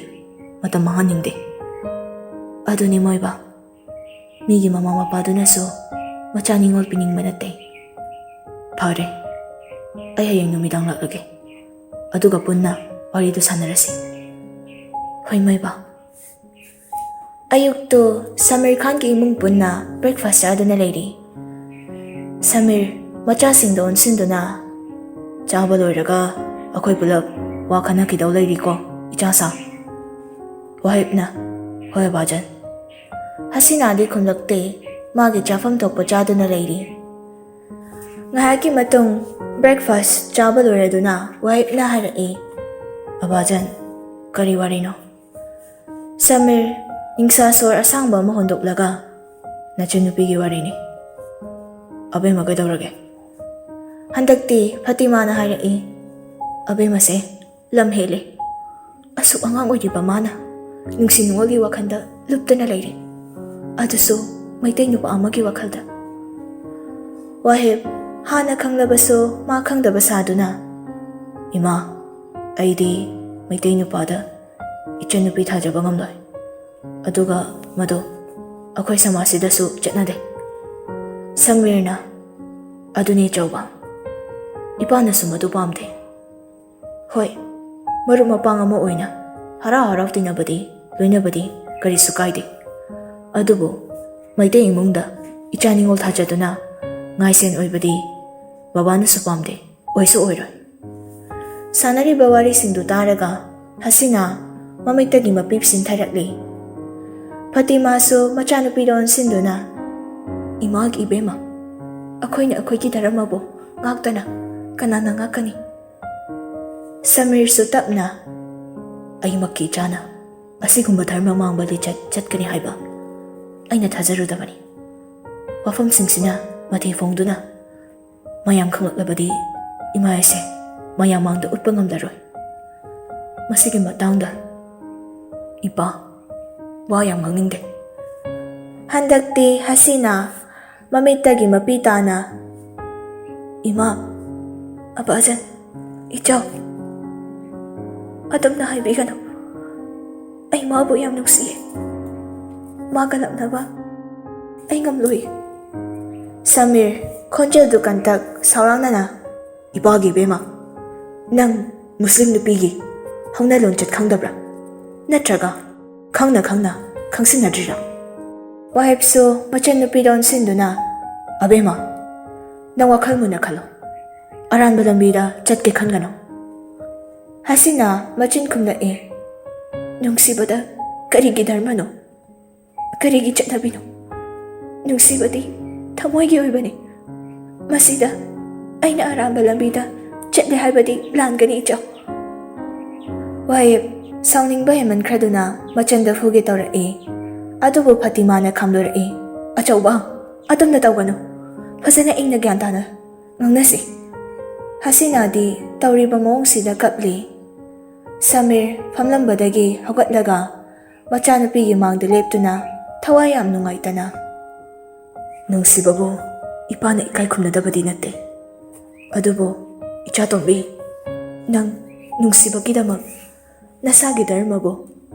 ꯃꯇꯝ ꯃꯥꯡꯍꯟꯅꯤꯡꯗꯦ꯫" "ꯑꯗꯨꯅꯤ ꯃꯣꯏꯕꯥ, ꯃꯤꯒꯤ ꯃꯃꯥ ꯃꯄꯥꯗꯨꯅꯁꯨ ꯃꯆꯥ ꯅꯤꯡꯉꯣꯜ ꯄꯤꯅꯤꯡꯕ ꯅꯠꯇꯦ꯫ ꯐꯔꯦ, ꯑꯩ ꯍꯌꯦꯡ ꯅꯨꯃꯤꯗꯥꯡ ꯂꯥꯛꯂꯒꯦ, ꯑꯗꯨꯒ ꯄꯨꯟꯅ ꯋꯥꯔꯤꯗꯨ ꯁꯥꯟꯅꯔꯁꯤ꯫" "ꯍꯣꯏ ꯃꯣꯏꯕꯥ꯫" ꯑꯌꯨꯛꯇꯨ ꯁꯃꯤꯔ ꯈꯥꯟꯒꯤ ꯏꯃꯨꯡ ꯄꯨꯟꯅ ꯕ꯭ꯔꯦꯛꯐꯥꯁ ꯆꯥꯗꯨꯅ ꯂꯩꯔꯤ꯫ ꯁꯃꯤꯔ ꯃꯆꯥꯁꯤꯡꯗ ꯑꯣꯟꯁꯤꯟꯗꯨꯅ, "ꯆꯥꯕ ꯂꯣꯏꯔꯒ ꯑꯩꯈꯣꯏ ꯄꯨꯂꯞ ꯋꯥ ꯈꯟꯅꯈꯤꯗꯧ ꯂꯩꯔꯤꯀꯣ, ꯏꯆꯥꯁꯥ?" ꯋꯥꯍꯤꯞꯅ, "ꯍꯣꯏ ꯕꯥꯖꯟ꯫" ꯍꯁꯤꯅꯥꯗꯤ ꯈꯨꯝꯂꯛꯇꯦ, ꯃꯥꯒꯤ ꯆꯥꯐꯝ ꯊꯣꯛꯄ ꯆꯥꯗꯨꯅ ꯂꯩꯔꯤ꯫ ꯉꯥꯏꯍꯥꯛꯀꯤ ꯃꯇꯨꯡ ꯕ꯭ꯔꯦꯛꯐꯥꯁ ꯆꯥꯕ ꯂꯣꯏꯔꯗꯨꯅ ꯋꯥꯍꯤꯞꯅ ꯍꯥꯏꯔꯛꯏ, "ꯑꯕꯥꯖꯟ, ꯀꯔꯤ ꯋꯥꯔꯤꯅꯣ?" ꯁꯃꯤꯔ ꯅꯤꯡꯁꯥ ꯁꯣꯔ ꯑꯁꯥꯡꯕ ꯑꯃ ꯍꯣꯟꯗꯣꯛꯂꯒ, "ꯅꯆꯟꯅꯨꯄꯤꯒꯤ ꯋꯥꯔꯤꯅꯤ꯫" "ꯑꯕꯦꯝꯃ ꯀꯩꯗꯧꯔꯒꯦ?" ꯍꯟꯗꯛꯇꯤ ꯐꯇꯤꯃꯥꯅ ꯍꯥꯏꯔꯛꯏ, "ꯑꯕꯦꯝꯃꯁꯦ ꯂꯝ ꯍꯦꯜꯂꯦ꯫ ꯑꯁꯨꯛ ꯑꯉꯥꯡ ꯑꯣꯏꯔꯤꯕ ꯃꯥꯅ ꯅꯨꯡꯁꯤ ꯅꯨꯡꯉꯣꯜꯒꯤ ꯋꯥꯈꯜꯗ ꯂꯨꯞꯇꯅ ꯂꯩꯔꯦ, ꯑꯗꯨꯁꯨ ꯃꯩꯇꯩ ꯅꯨꯄꯥ ꯑꯃꯒꯤ ꯋꯥꯈꯜꯗ꯫" ꯋꯥꯍꯤꯞ ꯍꯥꯟꯅ ꯈꯪꯂꯕꯁꯨ ꯃꯥ ꯈꯪꯗꯕ ꯁꯥꯗꯨꯅ, "ꯏꯃꯥ, ꯑꯩꯗꯤ ꯃꯩꯇꯩ ꯅꯨꯄꯥꯗ ꯏꯆꯟꯅꯨꯄꯤ ꯊꯥꯖꯕ ꯉꯝꯂꯣꯏ꯫ ꯑꯗꯨꯒ ꯃꯗꯨ ꯑꯩꯈꯣꯏ ꯁꯃꯥꯖꯁꯤꯗꯁꯨ ꯆꯠꯅꯗꯦ꯫" ꯁꯃꯤꯔꯅ, "ꯑꯗꯨꯅꯦ ꯆꯧꯕ, ꯏꯄꯥꯅꯁꯨ ꯃꯗꯨ ꯄꯥꯝꯗꯦ꯫" "ꯍꯣꯏ, ꯃꯔꯨꯞ ꯃꯄꯥꯡ ꯑꯃ ꯑꯣꯏꯅ ꯍꯔꯥꯎ ꯍꯔꯥꯎ ꯇꯤꯟꯅꯕꯗꯤ, ꯂꯣꯏꯅꯕꯗꯤ ꯀꯔꯤꯁꯨ ꯀꯥꯏꯗꯦ꯫ ꯑꯗꯨꯕꯨ ꯃꯩꯇꯩ ꯏꯃꯨꯡꯗ ꯏꯆꯥ ꯅꯤꯉꯣꯜ ꯊꯥꯖꯗꯨꯅ ꯉꯥꯏꯁꯦꯟ ꯑꯣꯏꯕꯗꯤ ꯕꯕꯥꯅꯁꯨ ꯄꯥꯝꯗꯦ, ꯑꯣꯏꯁꯨ ꯑꯣꯏꯔꯣꯏ꯫ ꯁꯥꯟꯅꯔꯤꯕ ꯋꯥꯔꯤꯁꯤꯡꯗꯨ ꯇꯥꯔꯒ ꯍꯁꯤꯅꯥ ꯃꯃꯤꯠꯇꯒꯤ ꯃꯄꯤ ꯁꯤꯟꯊꯔꯛꯂꯤ꯫ ꯐꯇꯤꯃꯥꯁꯨ ꯃꯆꯥꯅꯨꯄꯤꯗ ꯑꯣꯟꯁꯤꯟꯗꯨꯅ, "ꯏꯃꯥꯒꯤ ꯏꯕꯦꯝꯃ, ꯑꯩꯈꯣꯏꯅ ꯑꯩꯈꯣꯏꯒꯤ ꯙꯔꯃꯕꯨ ꯉꯥꯛꯇꯅ ꯀꯅꯥꯅ ꯉꯥꯛꯀꯅꯤ?" ꯁꯃꯤꯔꯁꯨ ꯇꯞꯅ, "ꯑꯩꯃꯛꯀꯤ ꯏꯆꯥꯅ ꯑꯁꯤꯒꯨꯝꯕ ꯙꯔꯃ ꯃꯥꯡꯕ ꯂꯤꯆꯠ ꯆꯠꯀꯅꯤ ꯍꯥꯏꯕ ꯑꯩꯅ ꯊꯥꯖꯔꯨꯗꯕꯅꯤ꯫ ꯋꯥꯐꯝꯁꯤꯡꯁꯤꯅ ꯃꯊꯤ ꯐꯣꯡꯗꯨꯅ ꯃꯌꯥꯝ ꯈꯪꯂꯛꯂꯕꯗꯤ ꯏꯃꯥ ꯑꯩꯁꯦ ꯃꯌꯥꯝ ꯃꯥꯡꯗ ꯎꯠꯄ ꯉꯝꯂꯔꯣꯏ꯫ ꯃꯁꯤꯒꯤ ꯃꯇꯥꯡꯗ ꯏꯄꯥ ꯋꯥ ꯌꯥꯝ ꯉꯥꯡꯅꯤꯡꯗꯦ꯫" ꯍꯟꯗꯛꯇꯤ ꯍꯁꯤꯅꯥ ꯃꯃꯤꯠꯇꯒꯤ ꯃꯄꯤ ꯇꯥꯅ, "ꯏꯃꯥ, ꯑꯕꯥꯖꯟ, ꯏꯆꯥꯎ, ꯑꯗꯨꯝꯅ ꯍꯥꯏꯕꯤꯒꯅꯨ꯫ ꯑꯩ ꯃꯥꯕꯨ ꯌꯥꯝ ꯅꯨꯡꯁꯤꯌꯦ꯫ ꯃꯥꯒ ꯂꯥꯛꯅꯕ ꯑꯩ ꯉꯝꯂꯣꯏ꯫" ꯁꯃꯤꯔ, ꯈꯣꯟꯖꯦꯜꯗꯨ ꯀꯟꯇꯛ ꯁꯥꯎꯔꯥꯡꯅꯅ, "ꯏꯄꯥꯒꯤ ꯏꯕꯦꯝꯃ, ꯅꯪ ꯃꯨꯁꯂꯤꯝ ꯅꯨꯄꯤꯒꯤ ꯍꯧꯅ ꯂꯣꯟꯆꯠ ꯈꯪꯗꯕ꯭ꯔꯥ? ꯅꯠꯇ꯭ꯔꯒ ꯈꯪꯅ ꯈꯪꯅ ꯈꯪꯁꯤꯟꯅꯗ꯭ꯔꯤꯔꯥ?" ꯋꯥꯍꯦꯞꯁꯨ ꯃꯆꯟꯅꯨꯄꯤꯗ ꯑꯣꯟꯁꯤꯟꯗꯨꯅ, "ꯑꯕꯦꯝꯃ, ꯅꯪ ꯋꯥꯈꯜ ꯃꯨꯟꯅ ꯈꯜꯂꯣ꯫ ꯑꯔꯥꯟꯕ ꯂꯝꯕꯤꯗ ꯆꯠꯀꯦ ꯈꯟꯒꯅꯨ꯫" ꯍꯁꯤꯅꯥ ꯃꯆꯤꯟ ꯈꯨꯝꯂꯛꯏ, "ꯅꯨꯡꯁꯤꯕꯗ ꯀꯔꯤꯒꯤ ꯙꯔꯃꯅꯣ? ꯀꯔꯤꯒꯤ ꯆꯠꯅꯕꯤꯅꯣ? ꯅꯨꯡꯁꯤꯕꯗꯤ ꯊꯃꯣꯏꯒꯤ ꯑꯣꯏꯕꯅꯤ꯫ ꯃꯁꯤꯗ ꯑꯩꯅ ꯑꯔꯥꯟꯕ ꯂꯝꯕꯤꯗ ꯆꯠꯂꯦ ꯍꯥꯏꯕꯗꯤ ꯂꯥꯟꯒꯅꯤ, ꯏꯆꯥꯎ꯫" ꯋꯥꯍꯦꯞ ꯁꯥꯎꯅꯤꯡꯕ ꯍꯦꯟꯃꯟꯈ꯭ꯔꯗꯨꯅ ꯃꯆꯟꯗ ꯐꯨꯒꯦ ꯇꯧꯔꯛꯏ꯫ ꯑꯗꯨꯕꯨ ꯐꯇꯤꯃꯥꯅ ꯈꯥꯝꯂꯨꯔꯛꯏ꯫ "ꯑꯆꯧꯕ, ꯑꯗꯨꯝꯅ ꯇꯧꯒꯅꯨ꯫ ꯐꯖꯅ ꯏꯪꯅ ꯒ꯭ꯌꯥꯟ ꯇꯥꯅ ꯉꯥꯡꯅꯁꯤ꯫" ꯍꯁꯤꯅꯥꯗꯤ ꯇꯧꯔꯤꯕ ꯃꯑꯣꯡꯁꯤꯗ ꯀꯞꯂꯤ꯫ ꯁꯃꯤꯔ ꯐꯝꯂꯝꯕꯗꯒꯤ ꯍꯧꯒꯠꯂꯒ ꯃꯆꯥꯅꯨꯄꯤꯒꯤ ꯃꯥꯡꯗ ꯂꯦꯞꯇꯨꯅ ꯊꯋꯥꯏ ꯌꯥꯝ ꯅꯨꯡꯉꯥꯏꯇꯅ, "ꯅꯨꯡꯁꯤꯕꯕꯨ ꯏꯄꯥꯅ ꯏꯀꯥꯏ ꯈꯨꯝꯅꯗꯕꯗꯤ ꯅꯠꯇꯦ꯫ ꯑꯗꯨꯕꯨ ꯏꯆꯥꯇꯣꯝꯕꯤ, ꯅꯪ ꯅꯨꯡꯁꯤꯕꯒꯤꯗꯃꯛ ꯅꯁꯥꯒꯤ ꯙꯔꯃꯕꯨ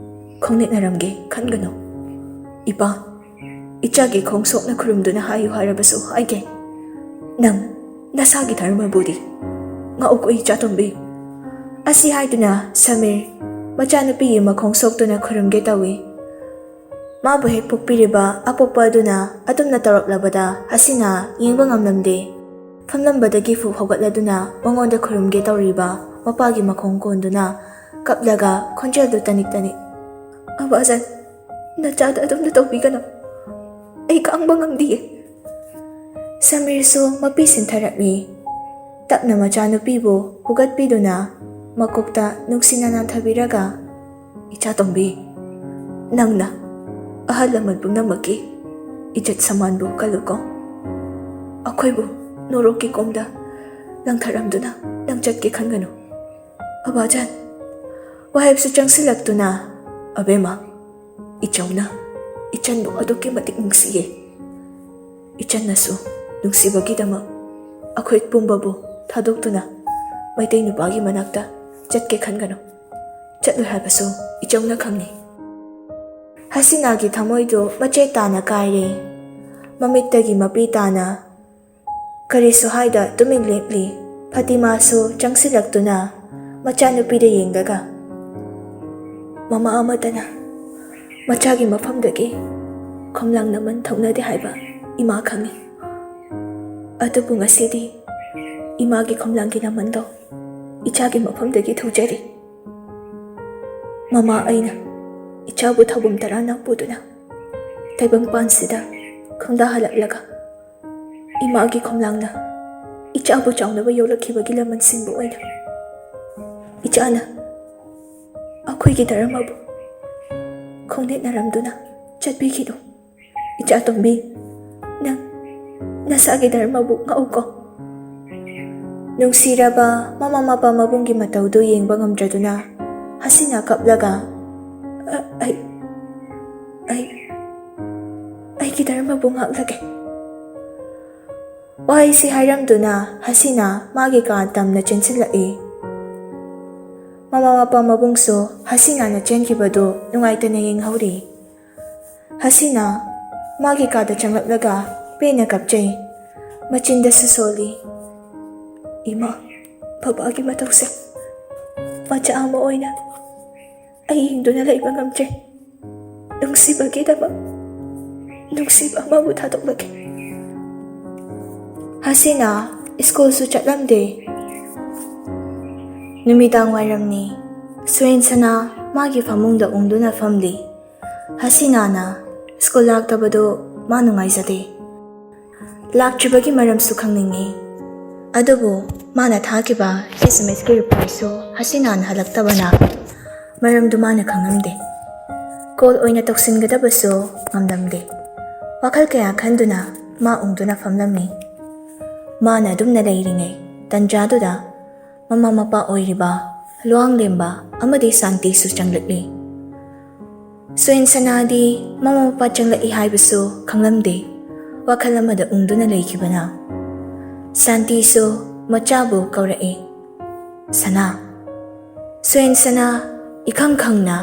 ꯈꯣꯡꯅꯦꯠꯅꯔꯝꯒꯦ ꯈꯟꯒꯅꯨ꯫ ꯏꯄꯥ, ꯏꯆꯥꯒꯤ ꯈꯣꯡ ꯁꯣꯛꯅ ꯈꯨꯔꯨꯝꯗꯨꯅ ꯍꯥꯏꯌꯨ ꯍꯥꯏꯔꯕꯁꯨ ꯍꯥꯏꯒꯦ꯫ ꯅꯪ ꯅꯁꯥꯒꯤ ꯙꯔꯃꯕꯨꯗꯤ ꯉꯥꯛꯎꯀꯣ ꯏꯆꯥꯇꯣꯝꯕꯤ꯫ ꯑꯁꯤ ꯍꯥꯏꯗꯨꯅ ꯁꯃꯤꯔ ꯃꯆꯥꯅꯨꯄꯤꯒꯤ ꯃꯈꯣꯡ ꯁꯣꯛꯇꯨꯅ ꯈꯨꯔꯨꯝꯒꯦ ꯇꯧꯏ꯫ ꯃꯥꯕꯨ ꯍꯦꯛ ꯄꯣꯛꯄꯤꯔꯤꯕ ꯑꯄꯣꯛꯄ ꯑꯗꯨꯅ ꯑꯗꯨꯝꯅ ꯇꯧꯔꯛꯂꯕꯗ ꯍꯁꯤꯅꯥ ꯌꯦꯡꯕ ꯉꯝꯂꯝꯗꯦ꯫ ꯐꯝꯂꯝꯕꯗꯒꯤ ꯐꯨꯛ ꯍꯧꯒꯠꯂꯗꯨꯅ ꯃꯉꯣꯟꯗ ꯈꯨꯔꯨꯝꯒꯦ ꯇꯧꯔꯤꯕ ꯃꯄꯥꯒꯤ ꯃꯈꯣꯡ ꯀꯣꯟꯗꯨꯅ ꯀꯞꯂꯒ ꯈꯣꯟꯖꯦꯜꯗꯨ ꯇꯅꯤꯛ ꯇꯅꯤꯛ, "ꯑꯕꯥꯖꯟ, ꯅꯆꯥꯗ ꯑꯗꯨꯝꯅ ꯇꯧꯕꯤꯒꯅꯨ꯫ ꯑꯩ ꯈꯥꯡꯕ ꯉꯝꯗꯤꯌꯦ꯫" ꯁꯃꯤꯔꯁꯨ ꯃꯄꯤ ꯁꯤꯟꯊꯔꯛꯂꯤ꯫ ꯇꯞꯅ ꯃꯆꯥꯅꯨꯄꯤꯕꯨ ꯍꯨꯒꯠꯄꯤꯗꯨꯅ ꯃꯀꯣꯛꯇ ꯅꯨꯡꯁꯤꯅ ꯅꯥꯟꯊꯕꯤꯔꯒ, "ꯏꯆꯥ ꯇꯣꯝꯕꯤ, ꯅꯪꯅ ꯑꯍꯜ ꯂꯃꯟ ꯄꯨꯝꯅꯃꯛꯀꯤ ꯏꯖꯠ ꯁꯃꯥꯟꯕꯨ ꯀꯜꯂꯨꯀꯣ꯫ ꯑꯩꯈꯣꯏꯕꯨ ꯅꯣꯔꯣꯛꯀꯤ ꯀꯣꯝꯗ ꯂꯪꯊꯔꯝꯗꯨꯅ ꯅꯪ ꯆꯠꯀꯦ ꯈꯟꯒꯅꯨ꯫" ꯑꯕꯥꯖꯟ, ꯋꯥꯍꯦꯞꯁꯨ ꯆꯪꯁꯤꯜꯂꯛꯇꯨꯅ, "ꯑꯕꯦꯝꯃ, ꯏꯆꯧꯅ ꯏꯆꯟꯕꯨ ꯑꯗꯨꯛꯀꯤ ꯃꯇꯤꯛ ꯅꯨꯡꯁꯤꯌꯦ꯫ ꯏꯆꯟꯅꯁꯨ ꯅꯨꯡꯁꯤꯕꯒꯤꯗꯃꯛ ꯑꯩꯈꯣꯏ ꯄꯨꯝꯕꯕꯨ ꯊꯥꯗꯣꯛꯇꯨꯅ ꯃꯩꯇꯩ ꯅꯨꯄꯥꯒꯤ ꯃꯅꯥꯛꯇ ꯆꯠꯀꯦ ꯈꯟꯒꯅꯨ꯫ ꯆꯠꯂꯣꯏ ꯍꯥꯏꯕꯁꯨ ꯏꯆꯧꯅ ꯈꯪꯏ꯫" ꯍꯁꯤꯅꯥꯒꯤ ꯊꯃꯣꯏꯗꯨ ꯃꯆꯦꯠ ꯇꯥꯅ ꯀꯥꯏꯔꯦ꯫ ꯃꯃꯤꯠꯇꯒꯤ ꯃꯄꯤ ꯇꯥꯅ ꯀꯔꯤꯁꯨ ꯍꯥꯏꯗ ꯇꯨꯃꯤꯟ ꯂꯦꯞꯂꯤ꯫ ꯐꯥꯇꯤꯃꯥꯁꯨ ꯆꯪꯁꯤꯜꯂꯛꯇꯨꯅ ꯃꯆꯥꯅꯨꯄꯤꯗ ꯌꯦꯡꯂꯒ, "ꯃꯃꯥ ꯑꯃꯠꯇꯅ ꯃꯆꯥꯒꯤ ꯃꯐꯝꯗꯒꯤ ꯈꯣꯝꯂꯥꯡ ꯅꯃꯟ ꯊꯧꯅꯗꯦ ꯍꯥꯏꯕ ꯏꯃꯥ ꯈꯪꯏ꯫ ꯑꯗꯨꯕꯨ ꯉꯁꯤꯗꯤ ꯏꯃꯥꯒꯤ ꯈꯣꯝꯂꯥꯡꯒꯤ ꯅꯃꯟꯗꯣ ꯏꯆꯥꯒꯤ ꯃꯐꯝꯗꯒꯤ ꯊꯧꯖꯔꯤ꯫ ꯃꯃꯥ ꯑꯩꯅ ꯏꯆꯥꯕꯨ ꯊꯧꯕꯨꯝ ꯇꯔꯥ ꯅꯝꯄꯨꯗꯨꯅ ꯇꯥꯏꯕꯪꯄꯥꯟꯁꯤꯗ ꯈꯣꯡꯗꯥꯍꯜꯂꯛꯂꯒ ꯏꯃꯥꯒꯤ ꯈꯣꯝꯂꯥꯡꯅ ꯏꯆꯥꯕꯨ ꯆꯥꯎꯅꯕ ꯌꯣꯛꯂꯛꯈꯤꯕꯒꯤ ꯂꯃꯟꯁꯤꯡꯕꯨ ꯑꯣꯏꯅ ꯏꯆꯥꯅ ꯑꯩꯈꯣꯏꯒꯤ ꯙꯔꯃꯕꯨ ꯈꯣꯡꯅꯦꯠꯅꯔꯝꯗꯨꯅ ꯆꯠꯄꯤꯈꯤꯅꯨ꯫ ꯏꯆꯥ ꯇꯣꯝꯕꯤ, ꯅꯪ ꯅꯁꯥꯒꯤ ꯙꯔꯃꯕꯨ ꯉꯥꯛꯎꯀꯣ꯫" ꯅꯨꯡꯁꯤꯔꯕ ꯃꯃꯥ ꯃꯄꯥ ꯃꯕꯨꯡꯒꯤ ꯃꯇꯧꯗꯨ ꯌꯦꯡꯕ ꯉꯝꯗ꯭ꯔꯗꯨꯅ ꯍꯁꯤꯅꯥ ꯀꯞꯂꯒ, "ꯑ-, ꯑꯩ, ꯑꯩ, ꯑꯩꯒꯤ ꯙꯔꯃꯕꯨ ꯉꯥꯛꯂꯒꯦ꯫" ꯋꯥꯍꯩꯁꯤ ꯍꯥꯏꯔꯝꯗꯨꯅ ꯍꯁꯤꯅꯥ ꯃꯥꯒꯤ ꯀꯥ ꯇꯝꯅ ꯆꯦꯟꯁꯤꯜꯂꯛꯏ꯫ ꯃꯃꯥ ꯃꯄꯥ ꯃꯕꯨꯡꯁꯨ ꯍꯁꯤꯅꯥꯅ ꯆꯦꯟꯈꯤꯕꯗꯨ ꯅꯨꯡꯉꯥꯏꯇꯅ ꯌꯦꯡꯍꯧꯔꯤ꯫ ꯍꯁꯤꯅꯥ ꯃꯥꯒꯤ ꯀꯥꯗ ꯆꯪꯂꯛꯂꯒ ꯄꯦꯟꯅ ꯀꯞꯆꯩ꯫ ꯃꯆꯤꯟꯗꯁꯨ ꯁꯣꯜꯂꯤ, "ꯏꯃꯥ, ꯕꯕꯥꯒꯤ ꯃꯇꯧꯁꯦ ꯃꯆꯥ ꯑꯃ ꯑꯣꯏꯅ ꯑꯩ ꯍꯤꯡꯗꯨꯅ ꯂꯩꯕ ꯉꯝꯗ꯭ꯔꯦ꯫ ꯅꯨꯡꯁꯤꯕꯒꯤꯗꯃꯛ ꯅꯨꯡꯁꯤꯕ ꯑꯃꯕꯨ ꯊꯥꯗꯣꯛꯂꯒꯦ꯫ ꯍꯁꯤꯅꯥ ꯁ꯭ꯀꯨꯜꯁꯨ ꯆꯠꯂꯝꯗꯦ꯫ ꯅꯨꯃꯤꯗꯥꯡ ꯋꯥꯏꯔꯝꯅꯤ꯫ ꯁꯨꯌꯦꯟꯁꯅꯥ ꯃꯥꯒꯤ ꯐꯃꯨꯡꯗ ꯎꯪꯗꯨꯅ ꯐꯝꯂꯤ꯫ ꯍꯁꯤꯅꯥꯅ ꯁ꯭ꯀꯨꯜ ꯂꯥꯛꯇꯕꯗꯨ ꯃꯥ ꯅꯨꯡꯉꯥꯏꯖꯗꯦ꯫ ꯂꯥꯛꯇ꯭ꯔꯤꯕꯒꯤ ꯃꯔꯝꯁꯨ ꯈꯪꯅꯤꯡꯏ꯫ ꯑꯗꯨꯕꯨ ꯃꯥꯅ ꯊꯥꯈꯤꯕ ꯑꯦꯁ ꯑꯦꯝ ꯑꯦꯁꯀꯤ ꯔꯤꯄ꯭ꯂꯥꯏꯁꯨ ꯍꯁꯤꯅꯥꯅ ꯍꯜꯂꯛꯇꯕꯅ ꯃꯔꯝꯗꯨ ꯃꯥꯅ ꯈꯪꯂꯝꯗꯦ꯫ ꯀꯣꯜ ꯑꯣꯏꯅ ꯇꯧꯁꯤꯟꯒꯗꯕꯁꯨ ꯉꯝꯂꯝꯗꯦ꯫ ꯋꯥꯈꯜ ꯀꯌꯥ ꯈꯟꯗꯨꯅ ꯃꯥ ꯎꯪꯗꯨꯅ ꯐꯝꯂꯝꯃꯤ꯫ ꯃꯥꯅ ꯑꯗꯨꯝꯅ ꯂꯩꯔꯤꯉꯩ ꯇꯟꯖꯥꯗꯨꯗ ꯃꯃꯥ ꯃꯄꯥ ꯑꯣꯏꯔꯤꯕ ꯂꯨꯋꯥꯡꯂꯦꯝꯕ ꯑꯃꯗꯤ ꯁꯥꯟꯇꯤꯁꯨ ꯆꯪꯂꯛꯂꯤ꯫ ꯁꯨꯌꯦꯟꯁꯅꯥꯗꯤ ꯃꯃꯥ ꯃꯄꯥ ꯆꯪꯂꯛꯏ ꯍꯥꯏꯕꯁꯨ ꯈꯪꯂꯝꯗꯦ꯫ ꯋꯥꯈꯜ ꯑꯃꯗ ꯎꯪꯗꯨꯅ ꯂꯩꯈꯤꯕꯅ ꯁꯥꯟꯇꯤꯁꯨ ꯃꯆꯥꯕꯨ ꯀꯧꯔꯛꯏ꯫ "ꯁꯅꯥ꯫" ꯁꯨꯌꯦꯟꯁꯅꯥ ꯏꯈꯪ ꯈꯪꯅ,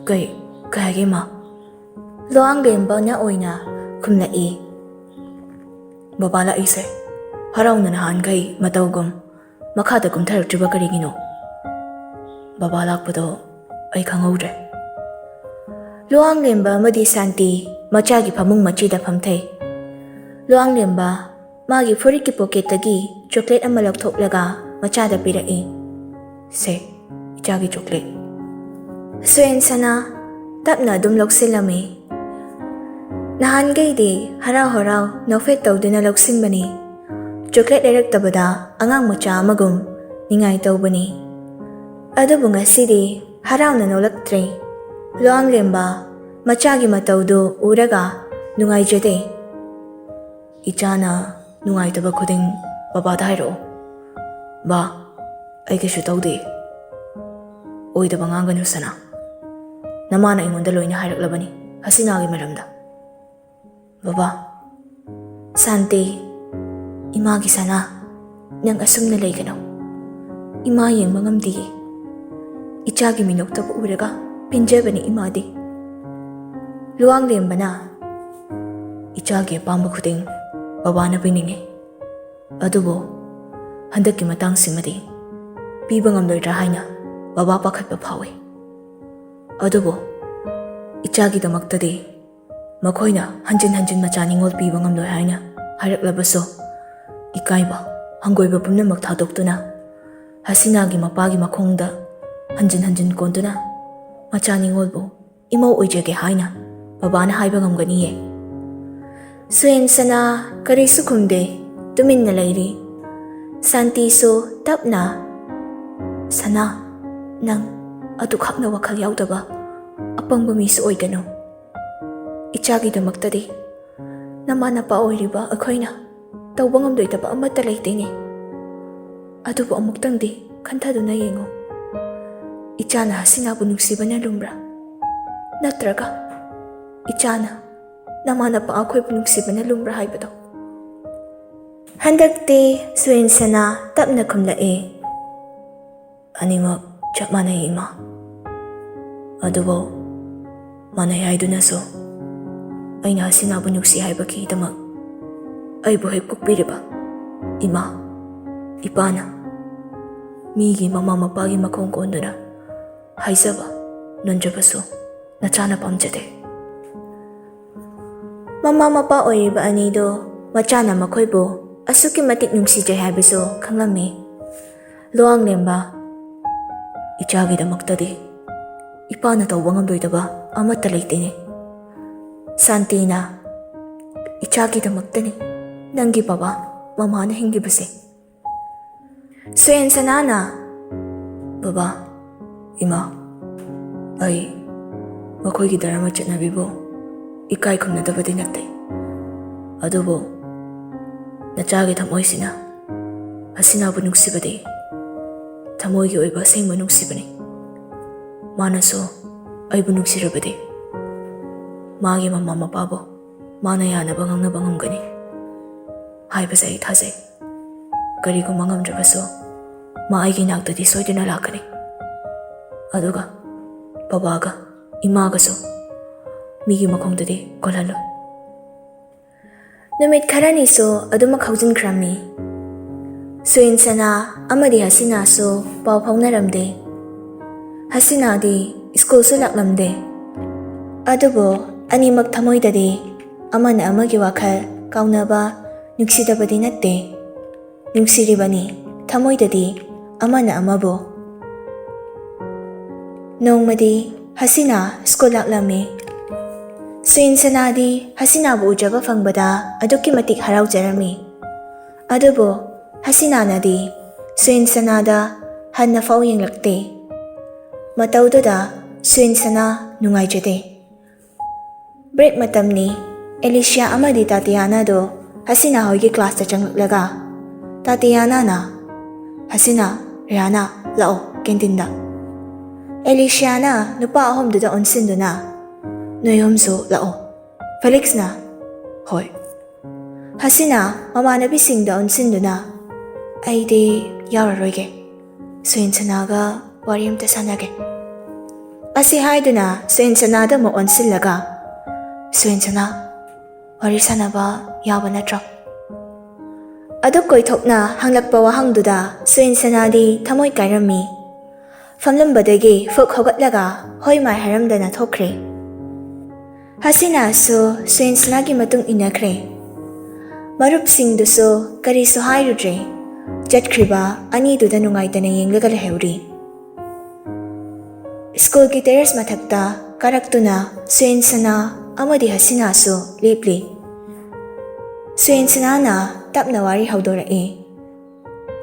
"ꯀꯩ, ꯀꯩ ꯍꯥꯏꯒꯦ, ꯏꯃꯥ?" ꯂꯨꯋꯥꯡꯂꯦꯝꯕꯅ ꯑꯣꯏꯅ ꯈꯨꯝꯂꯛꯏ꯫ "ꯕꯕꯥ ꯂꯥꯛꯏꯁꯦ ꯍꯔꯥꯎꯅ ꯅꯍꯥꯟꯈꯩ ꯃꯇꯧꯒꯨꯝ ꯃꯈꯥꯗ ꯀꯨꯝꯊꯔꯛꯇ꯭ꯔꯤꯕ ꯀꯔꯤꯒꯤꯅꯣ? ꯕꯕꯥ ꯂꯥꯛꯄꯗꯣ ꯑꯩ ꯈꯪꯍꯧꯗ꯭ꯔꯦ꯫" ꯂꯨꯋꯥꯡꯂꯦꯝꯕ ꯑꯃꯗꯤ ꯁꯥꯟꯇꯤ ꯃꯆꯥꯒꯤ ꯐꯃꯨꯡ ꯃꯆꯤꯗ ꯐꯝꯊꯩ꯫ ꯂꯨꯋꯥꯡꯂꯦꯝꯕ ꯃꯥꯒꯤ ꯐꯨꯔꯤꯠꯀꯤ ꯄꯣꯀꯦꯠꯇꯒꯤ ꯆꯣꯀ꯭ꯂꯦꯠ ꯑꯃ ꯂꯧꯊꯣꯛꯂꯒ ꯃꯆꯥꯗ ꯄꯤꯔꯛꯏ꯫ "ꯁꯦ, ꯏꯆꯥꯒꯤ ꯆꯣꯀ꯭ꯂꯦꯠ꯫" ꯁꯨꯌꯦꯟꯁꯅꯥ ꯇꯞꯅ ꯑꯗꯨꯝ ꯂꯧꯁꯤꯜꯂꯝꯃꯤ꯫ ꯅꯍꯥꯟꯈꯩꯗꯤ ꯍꯔꯥꯎ ꯍꯔꯥꯎ ꯅꯣꯛꯐꯦꯠ ꯇꯧꯗꯨꯅ ꯂꯧꯁꯤꯟꯕꯅꯤ꯫ ꯆꯣꯀ꯭ꯂꯦꯠ ꯂꯩꯔꯛꯇꯕꯗ ꯑꯉꯥꯡ ꯃꯆꯥ ꯑꯃꯒꯨꯝ ꯅꯤꯡꯉꯥꯏ ꯇꯧꯕꯅꯤ꯫ ꯑꯗꯨꯕꯨ ꯉꯁꯤꯗꯤ ꯍꯔꯥꯎꯅ ꯅꯣꯛꯂꯛꯇ꯭ꯔꯦ꯫ ꯂꯨꯋꯥꯡꯂꯦꯝꯕ ꯃꯆꯥꯒꯤ ꯃꯇꯧꯗꯨ ꯎꯔꯒ ꯅꯨꯡꯉꯥꯏꯖꯗꯦ꯫ "ꯏꯆꯥꯅ ꯅꯨꯡꯉꯥꯏꯇꯕ ꯈꯨꯗꯤꯡ ꯕꯕꯥꯗ ꯍꯥꯏꯔꯛꯑꯣ꯫ ꯕꯥ, ꯑꯩ ꯀꯩꯁꯨ ꯇꯧꯗꯦ꯫ ꯑꯣꯏꯗꯕ ꯉꯥꯡꯒꯅꯨ, ꯁꯅꯥ꯫ ꯅꯃꯥꯅ ꯑꯩꯉꯣꯟꯗ ꯂꯣꯏꯅ ꯍꯥꯏꯔꯛꯂꯕꯅꯤ ꯍꯁꯤꯅꯥꯒꯤ ꯃꯔꯝꯗ꯫" "ꯕꯕꯥ꯫" "ꯁꯥꯟꯇꯤ, ꯏꯃꯥꯒꯤ ꯁꯅꯥ, ꯅꯪ ꯑꯁꯨꯝꯅ ꯂꯩꯒꯅꯨ꯫ ꯏꯃꯥ ꯌꯦꯡꯕ ꯉꯝꯗꯤꯌꯦ꯫ ꯏꯆꯥꯒꯤ ꯃꯤꯅꯣꯛꯇꯕꯨ ꯎꯔꯒ ꯄꯦꯟꯖꯕꯅꯤ ꯏꯃꯥꯗꯤ꯫" ꯂꯨꯋꯥꯡꯂꯦꯝꯕꯅ, "ꯏꯆꯥꯒꯤ ꯑꯄꯥꯝꯕ ꯈꯨꯗꯤꯡ ꯕꯕꯥꯅ ꯄꯤꯅꯤꯡꯉꯤ꯫ ꯑꯗꯨꯕꯨ ꯍꯟꯗꯛꯀꯤ ꯃꯇꯥꯡꯁꯤꯃꯗꯤ ꯄꯤꯕ ꯉꯝꯂꯣꯏꯗ꯭ꯔꯥ ꯍꯥꯏꯅ ꯕꯕꯥ ꯄꯥꯈꯠꯄ ꯐꯥꯎꯏ꯫ ꯑꯗꯨꯕꯨ ꯏꯆꯥꯒꯤꯗꯃꯛꯇꯗꯤ ꯃꯈꯣꯏꯅ ꯍꯟꯖꯤꯟ ꯍꯟꯖꯤꯟ ꯃꯆꯥ ꯅꯤꯡꯉꯣꯜ ꯄꯤꯕ ꯉꯝꯂꯣꯏ ꯍꯥꯏꯅ ꯍꯥꯏꯔꯛꯂꯕꯁꯨ, ꯏꯀꯥꯏꯕ, ꯍꯪꯒꯣꯏꯕ ꯄꯨꯝꯅꯃꯛ ꯊꯥꯗꯣꯛꯇꯨꯅ ꯍꯁꯤꯅꯥꯒꯤ ꯃꯄꯥꯒꯤ ꯃꯈꯣꯡꯗ ꯍꯟꯖꯤꯟ ꯍꯟꯖꯤꯟ ꯀꯣꯟꯗꯨꯅ ꯃꯆꯥ ꯅꯤꯡꯉꯣꯜꯕꯨ ꯏꯃꯧ ꯑꯣꯏꯖꯒꯦ ꯍꯥꯏꯅ ꯕꯕꯥꯅ ꯍꯥꯏꯕ ꯉꯝꯒꯅꯤꯌꯦ꯫ ꯁꯨꯌꯦꯟꯁꯅꯥ ꯀꯔꯤꯁꯨ ꯈꯨꯝꯗꯦ, ꯇꯨꯃꯤꯟꯅ ꯂꯩꯔꯤ꯫ ꯁꯥꯟꯇꯤꯁꯨ ꯇꯞꯅ, "ꯁꯅꯥ, ꯅꯪ ꯑꯗꯨꯈꯛꯅ ꯋꯥꯈꯜ ꯌꯥꯎꯗꯕ ꯑꯄꯪꯕ ꯃꯤꯁꯨ ꯑꯣꯏꯒꯅꯨ꯫ ꯏꯆꯥꯒꯤꯗꯃꯛꯇꯗꯤ ꯅꯃꯥ ꯅꯄꯥ ꯑꯣꯏꯔꯤꯕ ꯑꯩꯈꯣꯏꯅ ꯇꯧꯕ ꯉꯝꯂꯣꯏꯗꯕ ꯑꯃꯠꯇ ꯂꯩꯇꯦꯅꯦ꯫ ꯑꯗꯨꯕꯨ ꯑꯃꯨꯛꯇꯪꯗꯤ ꯈꯟꯊꯗꯨꯅ ꯌꯦꯡꯉꯨ꯫ ꯏꯆꯥꯅ ꯍꯁꯤꯅꯥꯕꯨ ꯅꯨꯡꯁꯤꯕꯅ ꯂꯨꯝꯕ꯭ꯔꯥ? ꯅꯠꯇ꯭ꯔꯒ ꯏꯆꯥꯅ ꯅꯃꯥ ꯅꯄꯥ ꯑꯩꯈꯣꯏꯕꯨ ꯅꯨꯡꯁꯤꯕꯅ ꯂꯨꯝꯕ꯭ꯔꯥ ꯍꯥꯏꯕꯗꯣ?" ꯍꯟꯗꯛꯇꯤ ꯁꯨꯌꯦꯟꯁꯅꯥ ꯇꯞꯅ ꯈꯨꯝꯂꯛꯏ, "ꯑꯅꯤꯃꯛ ꯆꯞ ꯃꯥꯟꯅꯩ, ꯏꯃꯥ꯫ ꯑꯗꯨꯕꯨ ꯃꯥꯟꯅꯩ ꯍꯥꯏꯗꯨꯅꯁꯨ ꯑꯩꯅ ꯍꯁꯤꯅꯥꯕꯨ ꯅꯨꯡꯁꯤ ꯍꯥꯏꯕꯒꯤꯗꯃꯛ ꯑꯩꯕꯨ ꯍꯦꯛ ꯄꯣꯛꯄꯤꯔꯤꯕ ꯏꯃꯥ, ꯏꯄꯥꯅ ꯃꯤꯒꯤ ꯃꯃꯥ ꯃꯄꯥꯒꯤ ꯃꯈꯣꯡ ꯀꯣꯟꯗꯨꯅ ꯍꯥꯏꯖꯕ ꯅꯣꯟꯖꯕꯁꯨ ꯅꯆꯥꯅ ꯄꯥꯝꯖꯗꯦ꯫" ꯃꯃꯥ ꯃꯄꯥ ꯑꯣꯏꯔꯤꯕ ꯑꯅꯤꯗꯣ ꯃꯆꯥꯅ ꯃꯈꯣꯏꯕꯨ ꯑꯁꯨꯛꯀꯤ ꯃꯇꯤꯛ ꯅꯨꯡꯁꯤꯖꯩ ꯍꯥꯏꯕꯁꯨ ꯈꯪꯂꯝꯃꯤ꯫ ꯂꯨꯋꯥꯡꯂꯦꯝꯕ, "ꯏꯆꯥꯒꯤꯗꯃꯛꯇꯗꯤ ꯏꯄꯥꯅ ꯇꯧꯕ ꯉꯝꯂꯣꯏꯗꯕ ꯑꯃꯠꯇ ꯂꯩꯇꯦꯅꯦ꯫ ꯁꯥꯟꯇꯤꯅ ꯏꯆꯥꯒꯤꯗꯃꯛꯇꯅꯤ ꯅꯪꯒꯤ ꯕꯕꯥ ꯃꯃꯥꯅ ꯍꯤꯡꯂꯤꯕꯁꯦ꯫" ꯁꯨꯌꯦꯟꯁꯅꯥꯅ, "ꯕꯕꯥ, ꯏꯃꯥ, ꯑꯩ ꯃꯈꯣꯏꯒꯤ ꯙꯔꯃ ꯆꯠꯅꯕꯤꯕꯨ ꯏꯀꯥꯏ ꯈꯨꯝꯅꯗꯕꯗꯤ ꯅꯠꯇꯦ꯫ ꯑꯗꯨꯕꯨ ꯅꯆꯥꯒꯤ ꯊꯃꯣꯏꯁꯤꯅ ꯍꯁꯤꯅꯥꯕꯨ ꯅꯨꯡꯁꯤꯕꯗꯤ ꯊꯃꯣꯏꯒꯤ ꯑꯣꯏꯕ ꯑꯁꯦꯡꯕ ꯅꯨꯡꯁꯤꯕꯅꯤ꯫ ꯃꯥꯅꯁꯨ ꯑꯩꯕꯨ ꯅꯨꯡꯁꯤꯔꯕꯗꯤ ꯃꯥꯒꯤ ꯃꯃꯥ ꯃꯄꯥꯕꯨ ꯃꯥꯅ ꯌꯥꯅꯕ ꯉꯥꯡꯅꯕ ꯉꯝꯒꯅꯤ ꯍꯥꯏꯕꯁꯦ ꯑꯩ ꯊꯥꯖꯩ꯫ ꯀꯔꯤꯒꯨꯝꯕ ꯉꯝꯗ꯭ꯔꯕꯁꯨ ꯃꯥ ꯑꯩꯒꯤ ꯅꯥꯛꯇꯗꯤ ꯁꯣꯏꯗꯅ ꯂꯥꯛꯀꯅꯤ꯫ ꯑꯗꯨꯒ ꯕꯕꯥꯒ ꯏꯃꯥꯒꯁꯨ ꯃꯤꯒꯤ ꯃꯈꯣꯡꯗꯗꯤ ꯀꯣꯜꯍꯜꯂꯣꯏ꯫" ꯅꯨꯃꯤꯠ ꯈꯔꯅꯤꯁꯨ ꯑꯗꯨꯃꯛ ꯍꯧꯖꯤꯟꯈ꯭ꯔꯝꯃꯤ꯫ ꯁꯨꯏꯟꯁꯅꯥ ꯑꯃꯗꯤ ꯍꯁꯤꯅꯥꯁꯨ ꯄꯥꯎ ꯐꯥꯎꯅꯔꯝꯗꯦ꯫ ꯍꯁꯤꯅꯥꯗꯤ ꯁ꯭ꯀꯨꯜꯁꯨ ꯂꯥꯛꯂꯝꯗꯦ꯫ ꯑꯗꯨꯕꯨ ꯑꯅꯤꯃꯛ ꯊꯃꯣꯏꯗꯗꯤ ꯑꯃꯅ ꯑꯃꯒꯤ ꯋꯥꯈꯜ ꯀꯥꯎꯅꯕ, ꯅꯨꯡꯁꯤꯗꯕꯗꯤ ꯅꯠꯇꯦ꯫ ꯅꯨꯡꯁꯤꯔꯤꯕꯅꯤ ꯊꯃꯣꯏꯗꯗꯤ ꯑꯃꯅ ꯑꯃꯕꯨ꯫ ꯅꯣꯡꯃꯗꯤ ꯍꯁꯤꯅꯥ ꯁ꯭ꯀꯨꯜ ꯂꯥꯛꯂꯝꯃꯤ꯫ ꯁꯨꯏꯟꯁꯅꯥꯗꯤ ꯍꯁꯤꯅꯥꯕꯨ ꯎꯖꯕ ꯐꯪꯕꯗ ꯑꯗꯨꯛꯀꯤ ꯃꯇꯤꯛ ꯍꯔꯥꯎꯖꯔꯝꯃꯤ꯫ ꯑꯗꯨꯕꯨ ꯍꯁꯤꯅꯥꯅꯗꯤ ꯁꯨꯏꯟꯁꯅꯥꯗ ꯍꯟꯅ ꯐꯥꯎ ꯌꯦꯡꯂꯛꯇꯦ꯫ ꯃꯇꯧꯗꯨꯗ ꯁꯨꯏꯟꯁꯅꯥ ꯅꯨꯡꯉꯥꯏꯖꯗꯦ꯫ ꯕ꯭ꯔꯦꯛ ꯃꯇꯝꯅꯤ꯫ ꯑꯦꯂꯤꯁꯤꯌꯥ ꯑꯃꯗꯤ ꯇꯥꯇꯤꯌꯥꯅꯥꯗꯣ ꯍꯁꯤꯅꯥ ꯍꯣꯏꯒꯤ ꯀ꯭ꯂꯥꯁꯇ ꯆꯪꯂꯛꯂꯒ ꯇꯥꯇꯤꯌꯥꯅꯥꯅ, "ꯍꯁꯤꯅꯥ, ꯔꯤꯌꯥꯅꯥ, ꯂꯥꯛꯑꯣ ꯀꯦꯟꯇꯤꯟꯗ꯫ ꯑꯦꯂꯤꯁꯤꯌꯥꯅ ꯅꯨꯄꯥ ꯑꯍꯨꯝꯗꯨꯗ ꯑꯣꯟꯁꯤꯟꯗꯨꯅ, 'ꯅꯣꯏ ꯑꯍꯨꯝꯁꯨ ꯂꯥꯛꯑꯣ.' ꯐꯦꯂꯤꯛꯁꯅ, "ꯍꯣꯏ꯫" ꯍꯁꯤꯅꯥ ꯃꯃꯥꯟꯅꯕꯤꯁꯤꯡꯗ ꯑꯣꯟꯁꯤꯟꯗꯨꯅ, "ꯑꯩꯗꯤ ꯌꯥꯎꯔꯔꯣꯏꯒꯦ꯫ ꯁꯨꯏꯟꯁꯅꯥꯒ ꯋꯥꯔꯤ ꯑꯝꯇ ꯁꯥꯟꯅꯒꯦ꯫" ꯑꯁꯤ ꯍꯥꯏꯗꯨꯅ ꯁꯨꯏꯟꯁꯅꯥꯗ ꯑꯃꯨꯛ ꯑꯣꯟꯁꯤꯜꯂꯒ, "ꯁꯨꯏꯟꯁꯅꯥ, ꯋꯥꯔꯤ ꯁꯥꯟꯅꯕ ꯌꯥꯕ ꯅꯠꯇ꯭ꯔꯣ?" ꯑꯗꯨꯛ ꯀꯣꯏꯊꯣꯛꯅ ꯍꯪꯂꯛꯄ ꯋꯥꯍꯪꯗꯨꯗ ꯁꯨꯏꯟꯁꯅꯥꯗꯤ ꯊꯃꯣꯏ ꯀꯥꯏꯔꯝꯃꯤ꯫ ꯐꯝꯂꯝꯕꯗꯒꯤ ꯐꯨꯛ ꯍꯧꯒꯠꯂꯒ ꯍꯣꯏ ꯃꯥꯏ ꯍꯥꯏꯔꯝꯗꯅ ꯊꯣꯛꯈ꯭ꯔꯦ꯫ ꯍꯁꯤꯅꯥꯁꯨ ꯁꯨꯏꯟꯁꯅꯥꯒꯤ ꯃꯇꯨꯡ ꯏꯟꯅꯈ꯭ꯔꯦ꯫ ꯃꯔꯨꯞꯁꯤꯡꯗꯨꯁꯨ ꯀꯔꯤꯁꯨ ꯍꯥꯏꯔꯨꯗ꯭ꯔꯦ꯫ ꯆꯠꯈ꯭ꯔꯤꯕ ꯑꯅꯤꯗꯨꯗ ꯅꯨꯡꯉꯥꯏꯇꯅ ꯌꯦꯡꯂꯒ ꯂꯩꯍꯧꯔꯤ꯫ ꯁ꯭ꯀꯨꯜꯒꯤ ꯇꯦꯔꯦꯁ ꯃꯊꯛꯇ ꯀꯥꯔꯛꯇꯨꯅ ꯁꯨꯏꯟꯁꯅꯥ ꯑꯃꯗꯤ ꯍꯁꯤꯅꯥꯁꯨ ꯂꯦꯞꯂꯤ꯫ ꯁꯨꯏꯟꯁꯅꯥꯅ ꯇꯞꯅ ꯋꯥꯔꯤ ꯍꯧꯗꯣꯔꯛꯏ꯫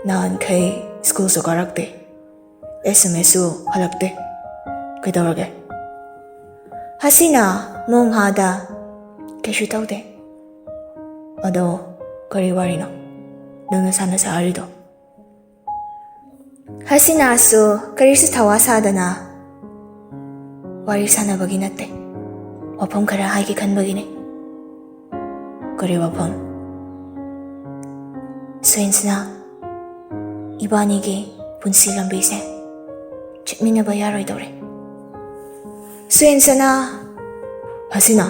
"ꯅꯍꯥꯟꯈꯩ ꯁ꯭ꯀꯨꯜꯁꯨ ꯀꯥꯔꯛꯇꯦ, ꯑꯦꯁ ꯑꯦꯝ ꯑꯦꯁꯁꯨ ꯍꯜꯂꯛꯇꯦ꯫ ꯀꯩꯗꯧꯔꯒꯦ?" ꯍꯁꯤꯅꯥ ꯃꯣꯡꯍꯥꯗ, "ꯀꯩꯁꯨ ꯇꯧꯗꯦ꯫ ꯑꯗꯣ ꯀꯔꯤ ꯋꯥꯔꯤꯅꯣ ꯅꯪꯅ ꯁꯥꯟꯅ ꯁꯥꯔꯤꯗꯣ?" ꯍꯁꯤꯅꯥꯁꯨ ꯀꯔꯤꯁꯨ ꯊꯋꯥ ꯁꯥꯗꯅ, "ꯋꯥꯔꯤ ꯁꯥꯟꯅꯕꯒꯤ ꯅꯠꯇꯦ, ꯋꯥꯐꯝ ꯈꯔ ꯍꯥꯏꯒꯦ ꯈꯟꯕꯒꯤꯅꯦ꯫" "ꯀꯔꯤ ꯋꯥꯐꯝ?" "ꯁꯨꯏꯟꯁꯅꯥ, ꯏꯕꯥꯅꯤꯒꯤ ꯄꯨꯟꯁꯤ ꯂꯝꯕꯤꯁꯦ ꯆꯠꯃꯤꯟꯅꯕ ꯌꯥꯔꯣꯏꯗꯧꯔꯦ꯫" ꯁꯨꯏꯟꯁꯅꯥ, "ꯍꯁꯤꯅꯥ,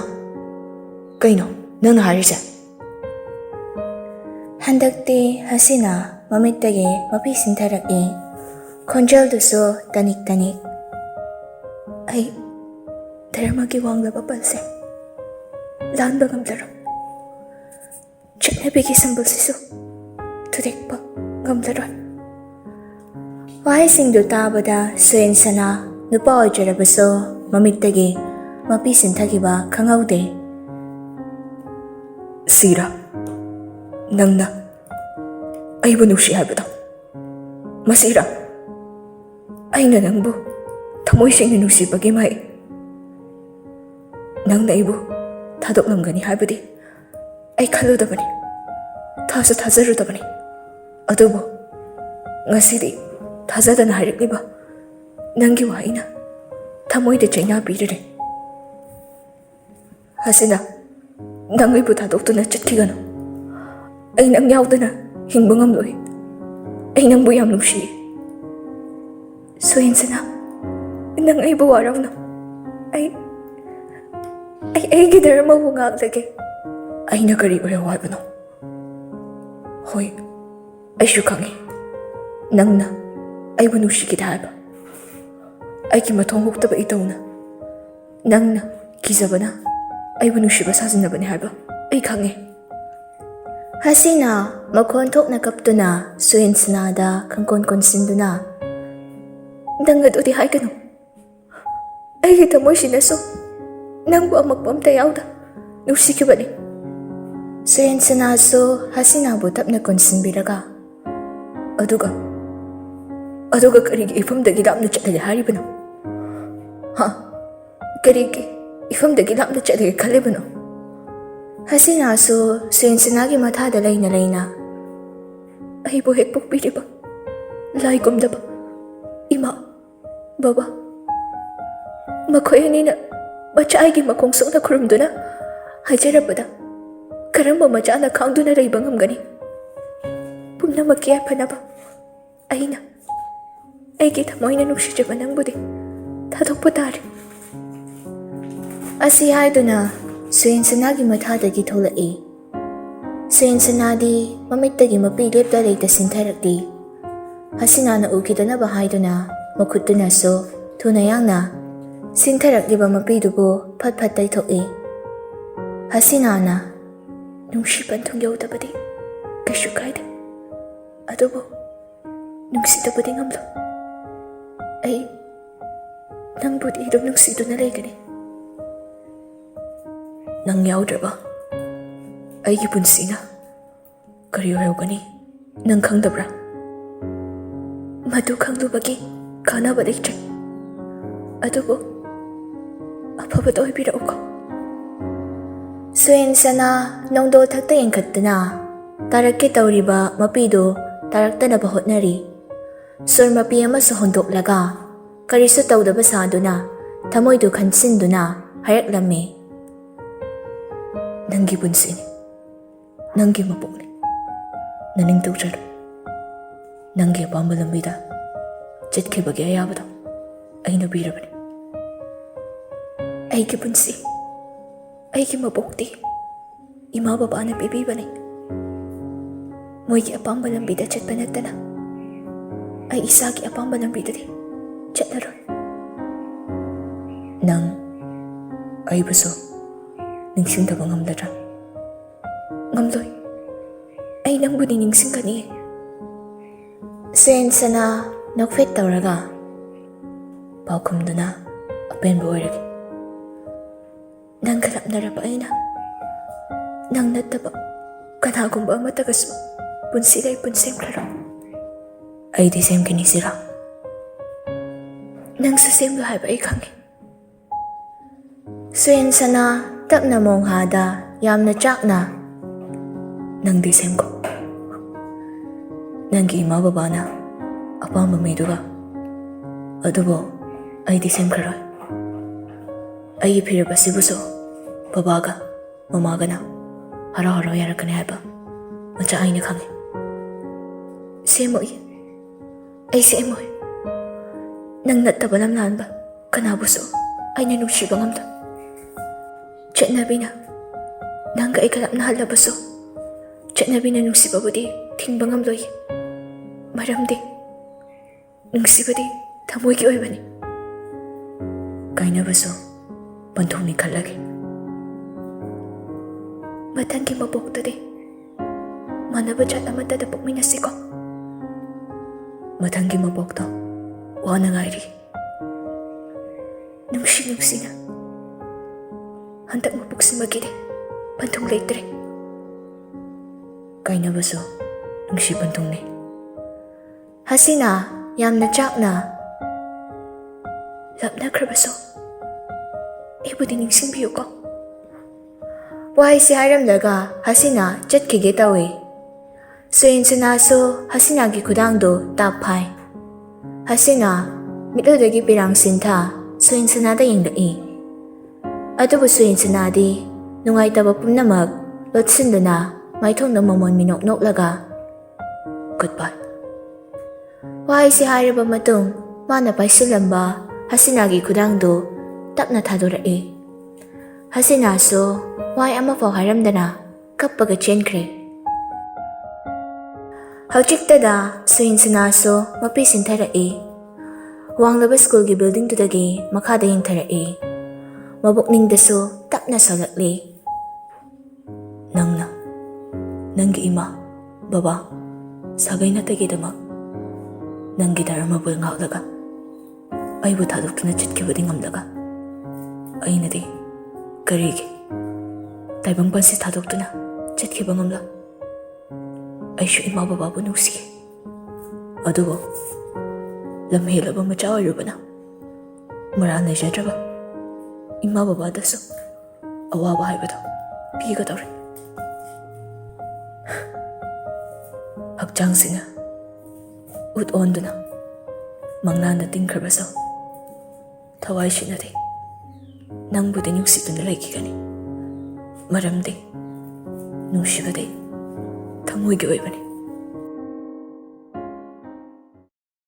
ꯀꯩꯅꯣ ꯅꯪꯅ ꯍꯥꯏꯔꯤꯁꯦ?" ꯍꯟꯗꯛꯇꯤ ꯍꯁꯤꯅꯥ ꯃꯃꯤꯠꯇꯒꯤ ꯃꯄꯤ ꯁꯤꯟꯊꯔꯛꯏ꯫ ꯈꯣꯟꯖꯦꯜꯗꯨꯁꯨ ꯇꯅꯤꯛ ꯇꯅꯤꯛ꯫ "ꯑꯩ ꯙꯔꯃꯒꯤ ꯋꯥꯡꯂꯕ ꯄꯜꯁꯦ ꯂꯥꯟꯕ ꯉꯝꯂꯔꯣꯏ꯫ ꯆꯠꯅꯕꯤꯒꯤ ꯁꯝꯕꯜꯁꯤꯁꯨ ꯊꯨꯗꯦꯛꯄ ꯉꯝꯂꯔꯣꯏ꯫" ꯋꯥꯍꯩꯁꯤꯡꯗꯨ ꯇꯥꯕꯗ ꯁꯨꯌꯦꯟꯁꯅꯥ ꯅꯨꯄꯥ ꯑꯣꯏꯖꯔꯕꯁꯨ ꯃꯃꯤꯠꯇꯒꯤ ꯃꯄꯤ ꯁꯤꯟꯊꯈꯤꯕ ꯈꯪꯍꯧꯗꯦ꯫ "ꯁꯤꯔꯥ, ꯅꯪꯅ ꯑꯩꯕꯨ ꯅꯨꯡꯁꯤ ꯍꯥꯏꯕꯗꯣ? ꯃꯁꯤꯔꯥ? ꯑꯩꯅ ꯅꯪꯕꯨ ꯊꯃꯣꯏ ꯁꯦꯡꯅ ꯅꯨꯡꯁꯤꯕꯒꯤ ꯃꯍꯩ? ꯅꯪꯅ ꯑꯩꯕꯨ ꯊꯥꯗꯣꯛꯂꯝꯒꯅꯤ ꯍꯥꯏꯕꯗꯤ ꯑꯩ ꯈꯜꯂꯨꯗꯕꯅꯤ, ꯊꯥꯁꯨ ꯊꯥꯖꯔꯨꯗꯕꯅꯤ꯫ ꯑꯗꯨꯕꯨ ꯉꯁꯤꯗꯤ ꯊꯥꯖꯗꯅ ꯍꯥꯏꯔꯛꯂꯤꯕ ꯅꯪꯒꯤ ꯋꯥꯍꯩꯅ ꯊꯃꯣꯏꯗ ꯆꯩꯅꯥ ꯄꯤꯔꯔꯦ꯫ ꯍꯁꯤꯅꯥ, ꯅꯪ ꯑꯩꯕꯨ ꯊꯥꯗꯣꯛꯇꯨꯅ ꯆꯠꯈꯤꯒꯅꯨ꯫ ꯑꯩ ꯅꯪ ꯌꯥꯎꯗꯅ ꯍꯤꯡꯕ ꯉꯝꯂꯣꯏ꯫ ꯑꯩ ꯅꯪꯕꯨ ꯌꯥꯝ ꯅꯨꯡꯁꯤꯌꯦ꯫" "ꯁꯨꯌꯦꯟꯁꯅꯥ, ꯅꯪ ꯑꯩꯕꯨ ꯋꯥꯔꯧꯅꯨ꯫ ꯑꯩ, ꯑꯩ ꯑꯩꯒꯤ ꯙꯔꯃꯕꯨ ꯉꯥꯛꯂꯒꯦ꯫" "ꯑꯩꯅ ꯀꯔꯤ ꯑꯣꯏꯍꯧ ꯍꯥꯏꯕꯅꯣ?" "ꯍꯣꯏ, ꯑꯩꯁꯨ ꯈꯪꯉꯤ ꯅꯪꯅ ꯑꯩꯕꯨ ꯅꯨꯡꯁꯤꯈꯤꯗꯦ ꯍꯥꯏꯕ꯫ ꯑꯩꯒꯤ ꯃꯊꯣꯡ ꯍꯨꯛꯇꯕ ꯏꯇꯧꯅ ꯅꯪꯅ ꯀꯤꯖꯕꯅ ꯑꯩꯕꯨ ꯅꯨꯡꯁꯤꯕ ꯁꯥꯖꯤꯟꯅꯕꯅꯤ ꯍꯥꯏꯕ ꯑꯩ ꯈꯪꯉꯤ꯫" ꯍꯁꯤꯅꯥ ꯃꯈꯣꯟ ꯊꯣꯛꯅ ꯀꯞꯇꯨꯅ ꯁꯨꯌꯦꯟꯁꯅꯥꯗ ꯈꯪꯀꯣꯟ ꯀꯣꯟꯁꯤꯟꯗꯨꯅ, "ꯅꯪ ꯑꯗꯨꯗꯤ ꯍꯥꯏꯒꯅꯨ꯫ ꯑꯩꯒꯤ ꯊꯃꯣꯏꯁꯤꯅꯁꯨ ꯅꯪꯕꯨ ꯑꯃꯛꯄ ꯑꯝꯇ ꯌꯥꯎꯗ ꯅꯨꯡꯁꯤꯈꯤꯕꯅꯤ꯫" ꯁꯨꯌꯦꯟꯁꯅꯥꯁꯨ ꯍꯁꯤꯅꯥꯕꯨ ꯇꯞꯅ ꯀꯣꯟꯁꯤꯟꯕꯤꯔꯒ, "ꯑꯗꯨꯒ, ꯑꯗꯨꯒ ꯀꯔꯤꯒꯤ ꯏꯐꯝꯗꯒꯤ ꯂꯥꯞꯅ ꯆꯠꯂꯒꯦ ꯍꯥꯏꯔꯤꯕꯅꯣ? ꯍꯥ? ꯀꯔꯤꯒꯤ ꯏꯐꯝꯗꯒꯤ ꯂꯥꯞꯅ ꯆꯠꯂꯒꯦ ꯈꯜꯂꯤꯕꯅꯣ?" ꯍꯁꯤꯅꯥꯁꯨ ꯁꯨꯌꯦꯟꯁꯅꯥꯒꯤ ꯃꯊꯥꯗ ꯂꯩꯅ ꯂꯩꯅ, "ꯑꯩꯕꯨ ꯍꯦꯛ ꯄꯣꯛꯄꯤꯔꯤꯕ ꯂꯥꯏꯒꯨꯝꯂꯕ ꯏꯃꯥ, ꯕꯕꯥ, ꯃꯈꯣꯏ ꯑꯅꯤꯅ ꯃꯆꯥ ꯑꯩꯒꯤ ꯃꯈꯣꯡ ꯁꯣꯛꯅ ꯈꯨꯔꯨꯝꯗꯨꯅ ꯍꯥꯏꯖꯔꯕꯗ ꯀꯔꯝꯕ ꯃꯆꯥꯅ ꯈꯥꯡꯗꯨꯅ ꯂꯩꯕ ꯉꯝꯒꯅꯤ? ꯄꯨꯝꯅꯃꯛꯀꯤ ꯌꯥꯏꯐꯅꯕ ꯑꯩꯅ ꯑꯩꯒꯤ ꯊꯃꯣꯏꯅ ꯅꯨꯡꯁꯤꯖꯕ ꯅꯪꯕꯨꯗꯤ ꯊꯥꯗꯣꯛꯄ ꯇꯥꯔꯦ꯫" ꯑꯁꯤ ꯍꯥꯏꯗꯨꯅ ꯁꯨꯌꯦꯟꯁꯅꯥꯒꯤ ꯃꯊꯥꯗꯒꯤ ꯊꯣꯛꯂꯛꯏ꯫ ꯁꯨꯌꯦꯟꯁꯅꯥꯗꯤ ꯃꯃꯤꯠꯇꯒꯤ ꯃꯄꯤ ꯂꯦꯞꯇ ꯂꯩꯇ ꯁꯤꯟꯊꯔꯛꯂꯤ꯫ ꯍꯁꯤꯅꯥꯅ ꯎꯈꯤꯗꯅꯕ ꯍꯥꯏꯗꯨꯅ ꯃꯈꯨꯠꯇꯨꯅꯁꯨ ꯊꯨꯅ ꯌꯥꯡꯅ ꯁꯤꯟꯊꯔꯛꯂꯤꯕ ꯃꯄꯤꯗꯨꯕꯨ ꯐꯠ ꯐꯠ ꯇꯩꯊꯣꯛꯏ꯫ ꯍꯁꯤꯅꯥꯅ, "ꯅꯨꯡꯁꯤ ꯄꯟꯊꯨꯡ ꯌꯧꯗꯕꯗꯤ ꯀꯩꯁꯨ ꯀꯥꯏꯗꯦ, ꯑꯗꯨꯕꯨ ꯅꯨꯡꯁꯤꯗꯕꯗꯤ ꯉꯝꯂꯣꯏ꯫ ꯑꯩ ꯅꯪꯕꯨꯗꯤ ꯑꯗꯨꯝ ꯅꯨꯡꯁꯤꯗꯨꯅ ꯂꯩꯒꯅꯤ꯫ ꯅꯪ ꯌꯥꯎꯗ꯭ꯔꯕ ꯑꯩꯒꯤ ꯄꯨꯟꯁꯤꯅ ꯀꯔꯤ ꯑꯣꯏꯍꯧꯒꯅꯤ? ꯅꯪ ꯈꯪꯗꯕ꯭ꯔꯥ?" "ꯃꯗꯨ ꯈꯪꯂꯨꯕꯒꯤ ꯀꯥꯟꯅꯕ ꯂꯩꯇ꯭ꯔꯦ, ꯑꯗꯨꯕꯨ ꯑꯐꯕꯗ ꯑꯣꯏꯕꯤꯔꯛꯎꯀꯣ꯫" ꯁꯨꯌꯦꯟꯁꯅꯥ ꯅꯣꯡꯗꯣꯜ ꯊꯛꯇ ꯌꯦꯡꯈꯠꯇꯨꯅ ꯇꯥꯔꯛꯀꯦ ꯇꯧꯔꯤꯕ ꯃꯄꯤꯗꯨ ꯇꯥꯔꯛꯇꯅꯕ ꯍꯣꯠꯅꯔꯤ꯫ ꯁꯣꯔ ꯃꯄꯤ ꯑꯃꯁꯨ ꯍꯣꯟꯗꯣꯛꯂꯒ ꯀꯔꯤꯁꯨ ꯇꯧꯗꯕ ꯁꯥꯗꯨꯅ ꯊꯃꯣꯏꯗꯨ ꯈꯟꯁꯤꯟꯗꯨꯅ ꯍꯥꯏꯔꯛꯂꯝꯃꯤ꯫ "ꯅꯪꯒꯤ ꯄꯨꯟꯁꯤꯅꯤ, ꯅꯪꯒꯤ ꯃꯄꯣꯛꯅꯤ, ꯅꯅꯤꯡ ꯇꯧꯖꯔꯣ꯫ ꯅꯪꯒꯤ ꯑꯄꯥꯝꯕ ꯂꯝꯕꯤꯗ ꯆꯠꯈꯤꯕꯒꯤ ꯑꯌꯥꯕꯗꯣ ꯑꯩꯅ ꯄꯤꯔꯕꯅꯤ꯫ ꯑꯩꯒꯤ ꯄꯨꯟꯁꯤ, ꯑꯩꯒꯤ ꯃꯄꯣꯛꯇꯤ ꯏꯃꯥ ꯕꯕꯥꯅ ꯄꯤꯕꯤꯕꯅꯤ꯫ ꯃꯣꯏꯒꯤ ꯑꯄꯥꯝꯕ ꯂꯝꯕꯤꯗ ꯆꯠꯄ ꯅꯠꯇꯅ ꯑꯩ ꯏꯁꯥꯒꯤ ꯑꯄꯥꯝꯕ ꯂꯝꯕꯤꯗꯗꯤ ꯆꯠꯂꯔꯣꯏ꯫" "ꯅꯪ ꯑꯩꯕꯨꯁꯨ ꯅꯤꯡꯁꯤꯡꯗꯕ ꯉꯝꯂꯗ꯭ꯔꯥ?" "ꯉꯝꯂꯣꯏ꯫ ꯑꯩ ꯅꯪꯕꯨꯗꯤ ꯅꯤꯡꯁꯤꯡꯒꯅꯤ꯫" ꯁꯦꯟꯁꯅ ꯅꯣꯛꯐꯦꯠ ꯇꯧꯔꯒ ꯄꯥꯎꯈꯨꯝꯗꯨꯅ ꯑꯄꯦꯟꯕ ꯑꯣꯏꯔꯒꯦ꯫ "ꯅꯪꯒ ꯂꯥꯞꯅꯔꯕ ꯑꯩꯅ ꯅꯪ ꯅꯠꯇꯕ ꯀꯅꯥꯒꯨꯝꯕ ꯑꯃꯠꯇꯒꯁꯨ ꯄꯨꯟꯁꯤ ꯂꯩ ꯄꯨꯟ ꯁꯦꯝꯈ꯭ꯔꯔꯣꯏ꯫" "ꯑꯩꯗꯤ ꯁꯦꯝꯈꯤꯅꯤ ꯁꯤꯔꯥ?" "ꯅꯪꯁꯨ ꯁꯦꯝꯂꯣ ꯍꯥꯏꯕ ꯑꯩ ꯈꯪꯉꯤ꯫" ꯁꯨꯌꯦꯟꯁꯅ ꯇꯞꯅ ꯃꯣꯡꯍꯥꯗ ꯌꯥꯝꯅ ꯆꯥꯛꯅ, "ꯅꯪꯗꯤ ꯁꯦꯝꯈꯣ, ꯅꯪꯒꯤ ꯏꯃꯥ ꯕꯕꯥꯅ ꯑꯄꯥꯝꯕ ꯃꯤꯗꯨꯒ꯫ ꯑꯗꯨꯕꯨ ꯑꯩꯗꯤ ꯁꯦꯝꯈ꯭ꯔꯔꯣꯏ꯫ ꯑꯩꯒꯤ ꯐꯤꯔꯦꯞ ꯑꯁꯤꯕꯨꯁꯨ ꯕꯕꯥꯒ ꯃꯃꯥꯒꯅ ꯍꯔꯥꯎ ꯍꯔꯥꯎ ꯌꯥꯔꯛꯀꯅꯤ ꯍꯥꯏꯕ ꯃꯆꯥ ꯑꯩꯅ ꯈꯪꯉꯤ꯫" "ꯁꯦꯝꯃꯣꯏ, ꯑꯩ ꯁꯦꯝꯃꯣꯏ꯫ ꯅꯪ ꯅꯠꯇꯕ ꯂꯝꯂꯥꯟꯕ ꯀꯅꯥꯕꯨꯁꯨ ꯑꯩꯅ ꯅꯨꯡꯁꯤꯕ ꯉꯝꯂꯣꯏ꯫ ꯆꯠꯅꯕꯤꯅ ꯅꯪꯒ ꯑꯩꯒ ꯂꯥꯞꯅꯍꯜꯂꯕꯁꯨ, ꯆꯠꯅꯕꯤꯅ ꯅꯨꯡꯁꯤꯕꯕꯨꯗꯤ ꯊꯤꯡꯕ ꯉꯝꯂꯣꯏ, ꯃꯔꯝꯗꯤ ꯅꯨꯡꯁꯤꯕꯗꯤ ꯊꯃꯣꯏꯒꯤ ꯑꯣꯏꯕꯅꯤ꯫ ꯀꯥꯏꯅꯕꯁꯨ ꯄꯟꯊꯨꯡꯅꯤ ꯈꯜꯂꯒꯦ꯫ ꯃꯊꯪꯒꯤ ꯃꯄꯣꯛꯇꯗꯤ ꯃꯥꯟꯅꯕ ꯖꯥꯠ ꯑꯃꯠꯇꯗ ꯄꯣꯛꯃꯤꯟꯅꯁꯤꯀꯣ꯫ ꯃꯊꯪꯒꯤ ꯃꯄꯣꯛꯇꯣ ꯋꯥꯅ ꯉꯥꯏꯔꯤ꯫ ꯅꯨꯡꯁꯤ ꯅꯨꯡꯁꯤꯅ ꯍꯟꯗꯛ ꯃꯄꯣꯛꯁꯤꯃꯒꯤꯗꯤ ꯄꯟꯊꯨꯡ ꯂꯩꯇ꯭ꯔꯦ꯫ ꯀꯥꯏꯅꯕꯁꯨ ꯅꯨꯡꯁꯤ ꯄꯟꯊꯨꯡꯅꯤ꯫ ꯍꯁꯤꯅꯥ, ꯌꯥꯝꯅ ꯆꯥꯛꯅ ꯂꯥꯞꯅꯈ꯭ꯔꯕꯁꯨ ꯑꯩꯕꯨꯗꯤ ꯅꯤꯡꯁꯤꯡꯕꯤꯌꯨꯀꯣ꯫ ꯋꯥꯍꯩꯁꯤ ꯍꯥꯏꯔꯝꯂꯒ ꯍꯁꯤꯅꯥ ꯆꯠꯈꯤꯒꯦ ꯇꯧꯏ꯫ ꯁꯨꯏꯟꯁꯅꯥꯁꯨ ꯍꯁꯤꯅꯥꯒꯤ ꯈꯨꯗꯥꯡꯗꯨ ꯇꯥꯞ ꯐꯥꯏ꯫ ꯍꯁꯤꯅꯥ ꯃꯤꯠꯂꯨꯗꯒꯤ ꯄꯤꯔꯥꯡ ꯁꯤꯟꯊ ꯁꯨꯏꯟꯁꯅꯥꯗ ꯌꯦꯡꯂꯛꯏ꯫ ꯑꯗꯨꯕꯨ ꯁꯨꯏꯟꯁꯅꯥꯗꯤ ꯅꯨꯡꯉꯥꯏꯇꯕ ꯄꯨꯝꯅꯃꯛ ꯂꯣꯠꯁꯤꯟꯗꯨꯅ ꯃꯥꯏꯊꯣꯡꯗ ꯃꯃꯣꯟ ꯃꯤꯅꯣꯛ ꯅꯣꯛꯂꯒ "Goodbye" ꯋꯥꯍꯩꯁꯤ ꯍꯥꯏꯔꯕ ꯃꯇꯨꯡ, ꯃꯥꯅ ꯄꯥꯏꯁꯤꯜꯂꯝꯕ ꯍꯁꯤꯅꯥꯒꯤ ꯈꯨꯗꯥꯡꯗꯨ ꯇꯞꯅ ꯊꯥꯗꯣꯔꯛꯏ꯫ ꯍꯁꯤꯅꯥꯁꯨ ꯋꯥꯍꯩ ꯑꯃꯐꯥꯎ ꯍꯥꯏꯔꯝꯗꯅ ꯀꯞꯄꯒ ꯆꯦꯟꯈ꯭ꯔꯦ꯫ ꯍꯧꯖꯤꯛꯇꯗ ꯁꯨꯏꯟꯁꯅꯥꯁꯨ ꯃꯄꯤ ꯁꯤꯟꯊꯔꯛꯏ꯫ ꯋꯥꯡꯂꯕ ꯁ꯭ꯀꯨꯜꯒꯤ ꯕꯤꯜꯗꯤꯡꯗꯨꯗꯒꯤ ꯃꯈꯥꯗ ꯌꯦꯡꯊꯔꯛꯏ꯫ ꯃꯕꯨꯛꯅꯤꯡꯗꯁꯨ ꯇꯞꯅ ꯁꯧꯂꯛꯂꯤ꯫ "ꯅꯪꯅ ꯅꯪꯒꯤ ꯏꯃꯥ, ꯕꯕꯥ, ꯁꯥꯒꯩ ꯅꯥꯇꯩꯒꯤꯗꯃꯛ ꯅꯪꯒꯤ ꯙꯔꯃꯕꯨ ꯉꯥꯛꯂꯒ ꯑꯩꯕꯨ ꯊꯥꯗꯣꯛꯇꯨꯅ ꯆꯠꯈꯤꯕꯗꯤ ꯉꯝꯂꯒ, ꯑꯩꯅꯗꯤ ꯀꯔꯤꯒꯤ ꯇꯥꯏꯕꯪ ꯄꯥꯟꯁꯤ ꯊꯥꯗꯣꯛꯇꯨꯅ ꯆꯠꯈꯤꯕ ꯉꯝꯂ? ꯑꯩꯁꯨ ꯏꯃꯥ ꯕꯕꯥꯕꯨ ꯅꯨꯡꯁꯤ, ꯑꯗꯨꯕꯨ ꯂꯝꯍꯦꯜꯂꯕ ꯃꯆꯥ ꯑꯣꯏꯔꯨꯕꯅ ꯃꯔꯥꯜ ꯂꯩꯖꯗ꯭ꯔꯕ ꯏꯃꯥ ꯕꯕꯥꯗꯁꯨ ꯑꯋꯥꯕ ꯍꯥꯏꯕꯗꯣ ꯄꯤꯒꯗꯧꯔꯦ꯫" ꯍꯛꯆꯥꯡꯁꯤꯅ ꯎꯠ ꯑꯣꯟꯗꯨꯅ ꯃꯪꯂꯥꯟꯗ ꯇꯤꯡꯈ꯭ꯔꯕꯁꯨ, ꯊꯋꯥꯏꯁꯤꯅꯗꯤ ꯅꯪꯕꯨꯗꯤ ꯅꯨꯡꯁꯤꯗꯨꯅ ꯂꯩꯈꯤꯒꯅꯤ, ꯃꯔꯝꯗꯤ ꯅꯨꯡꯁꯤꯕꯗꯤ ꯊꯃꯣꯏꯒꯤ ꯑꯣꯏꯕꯅꯤ꯫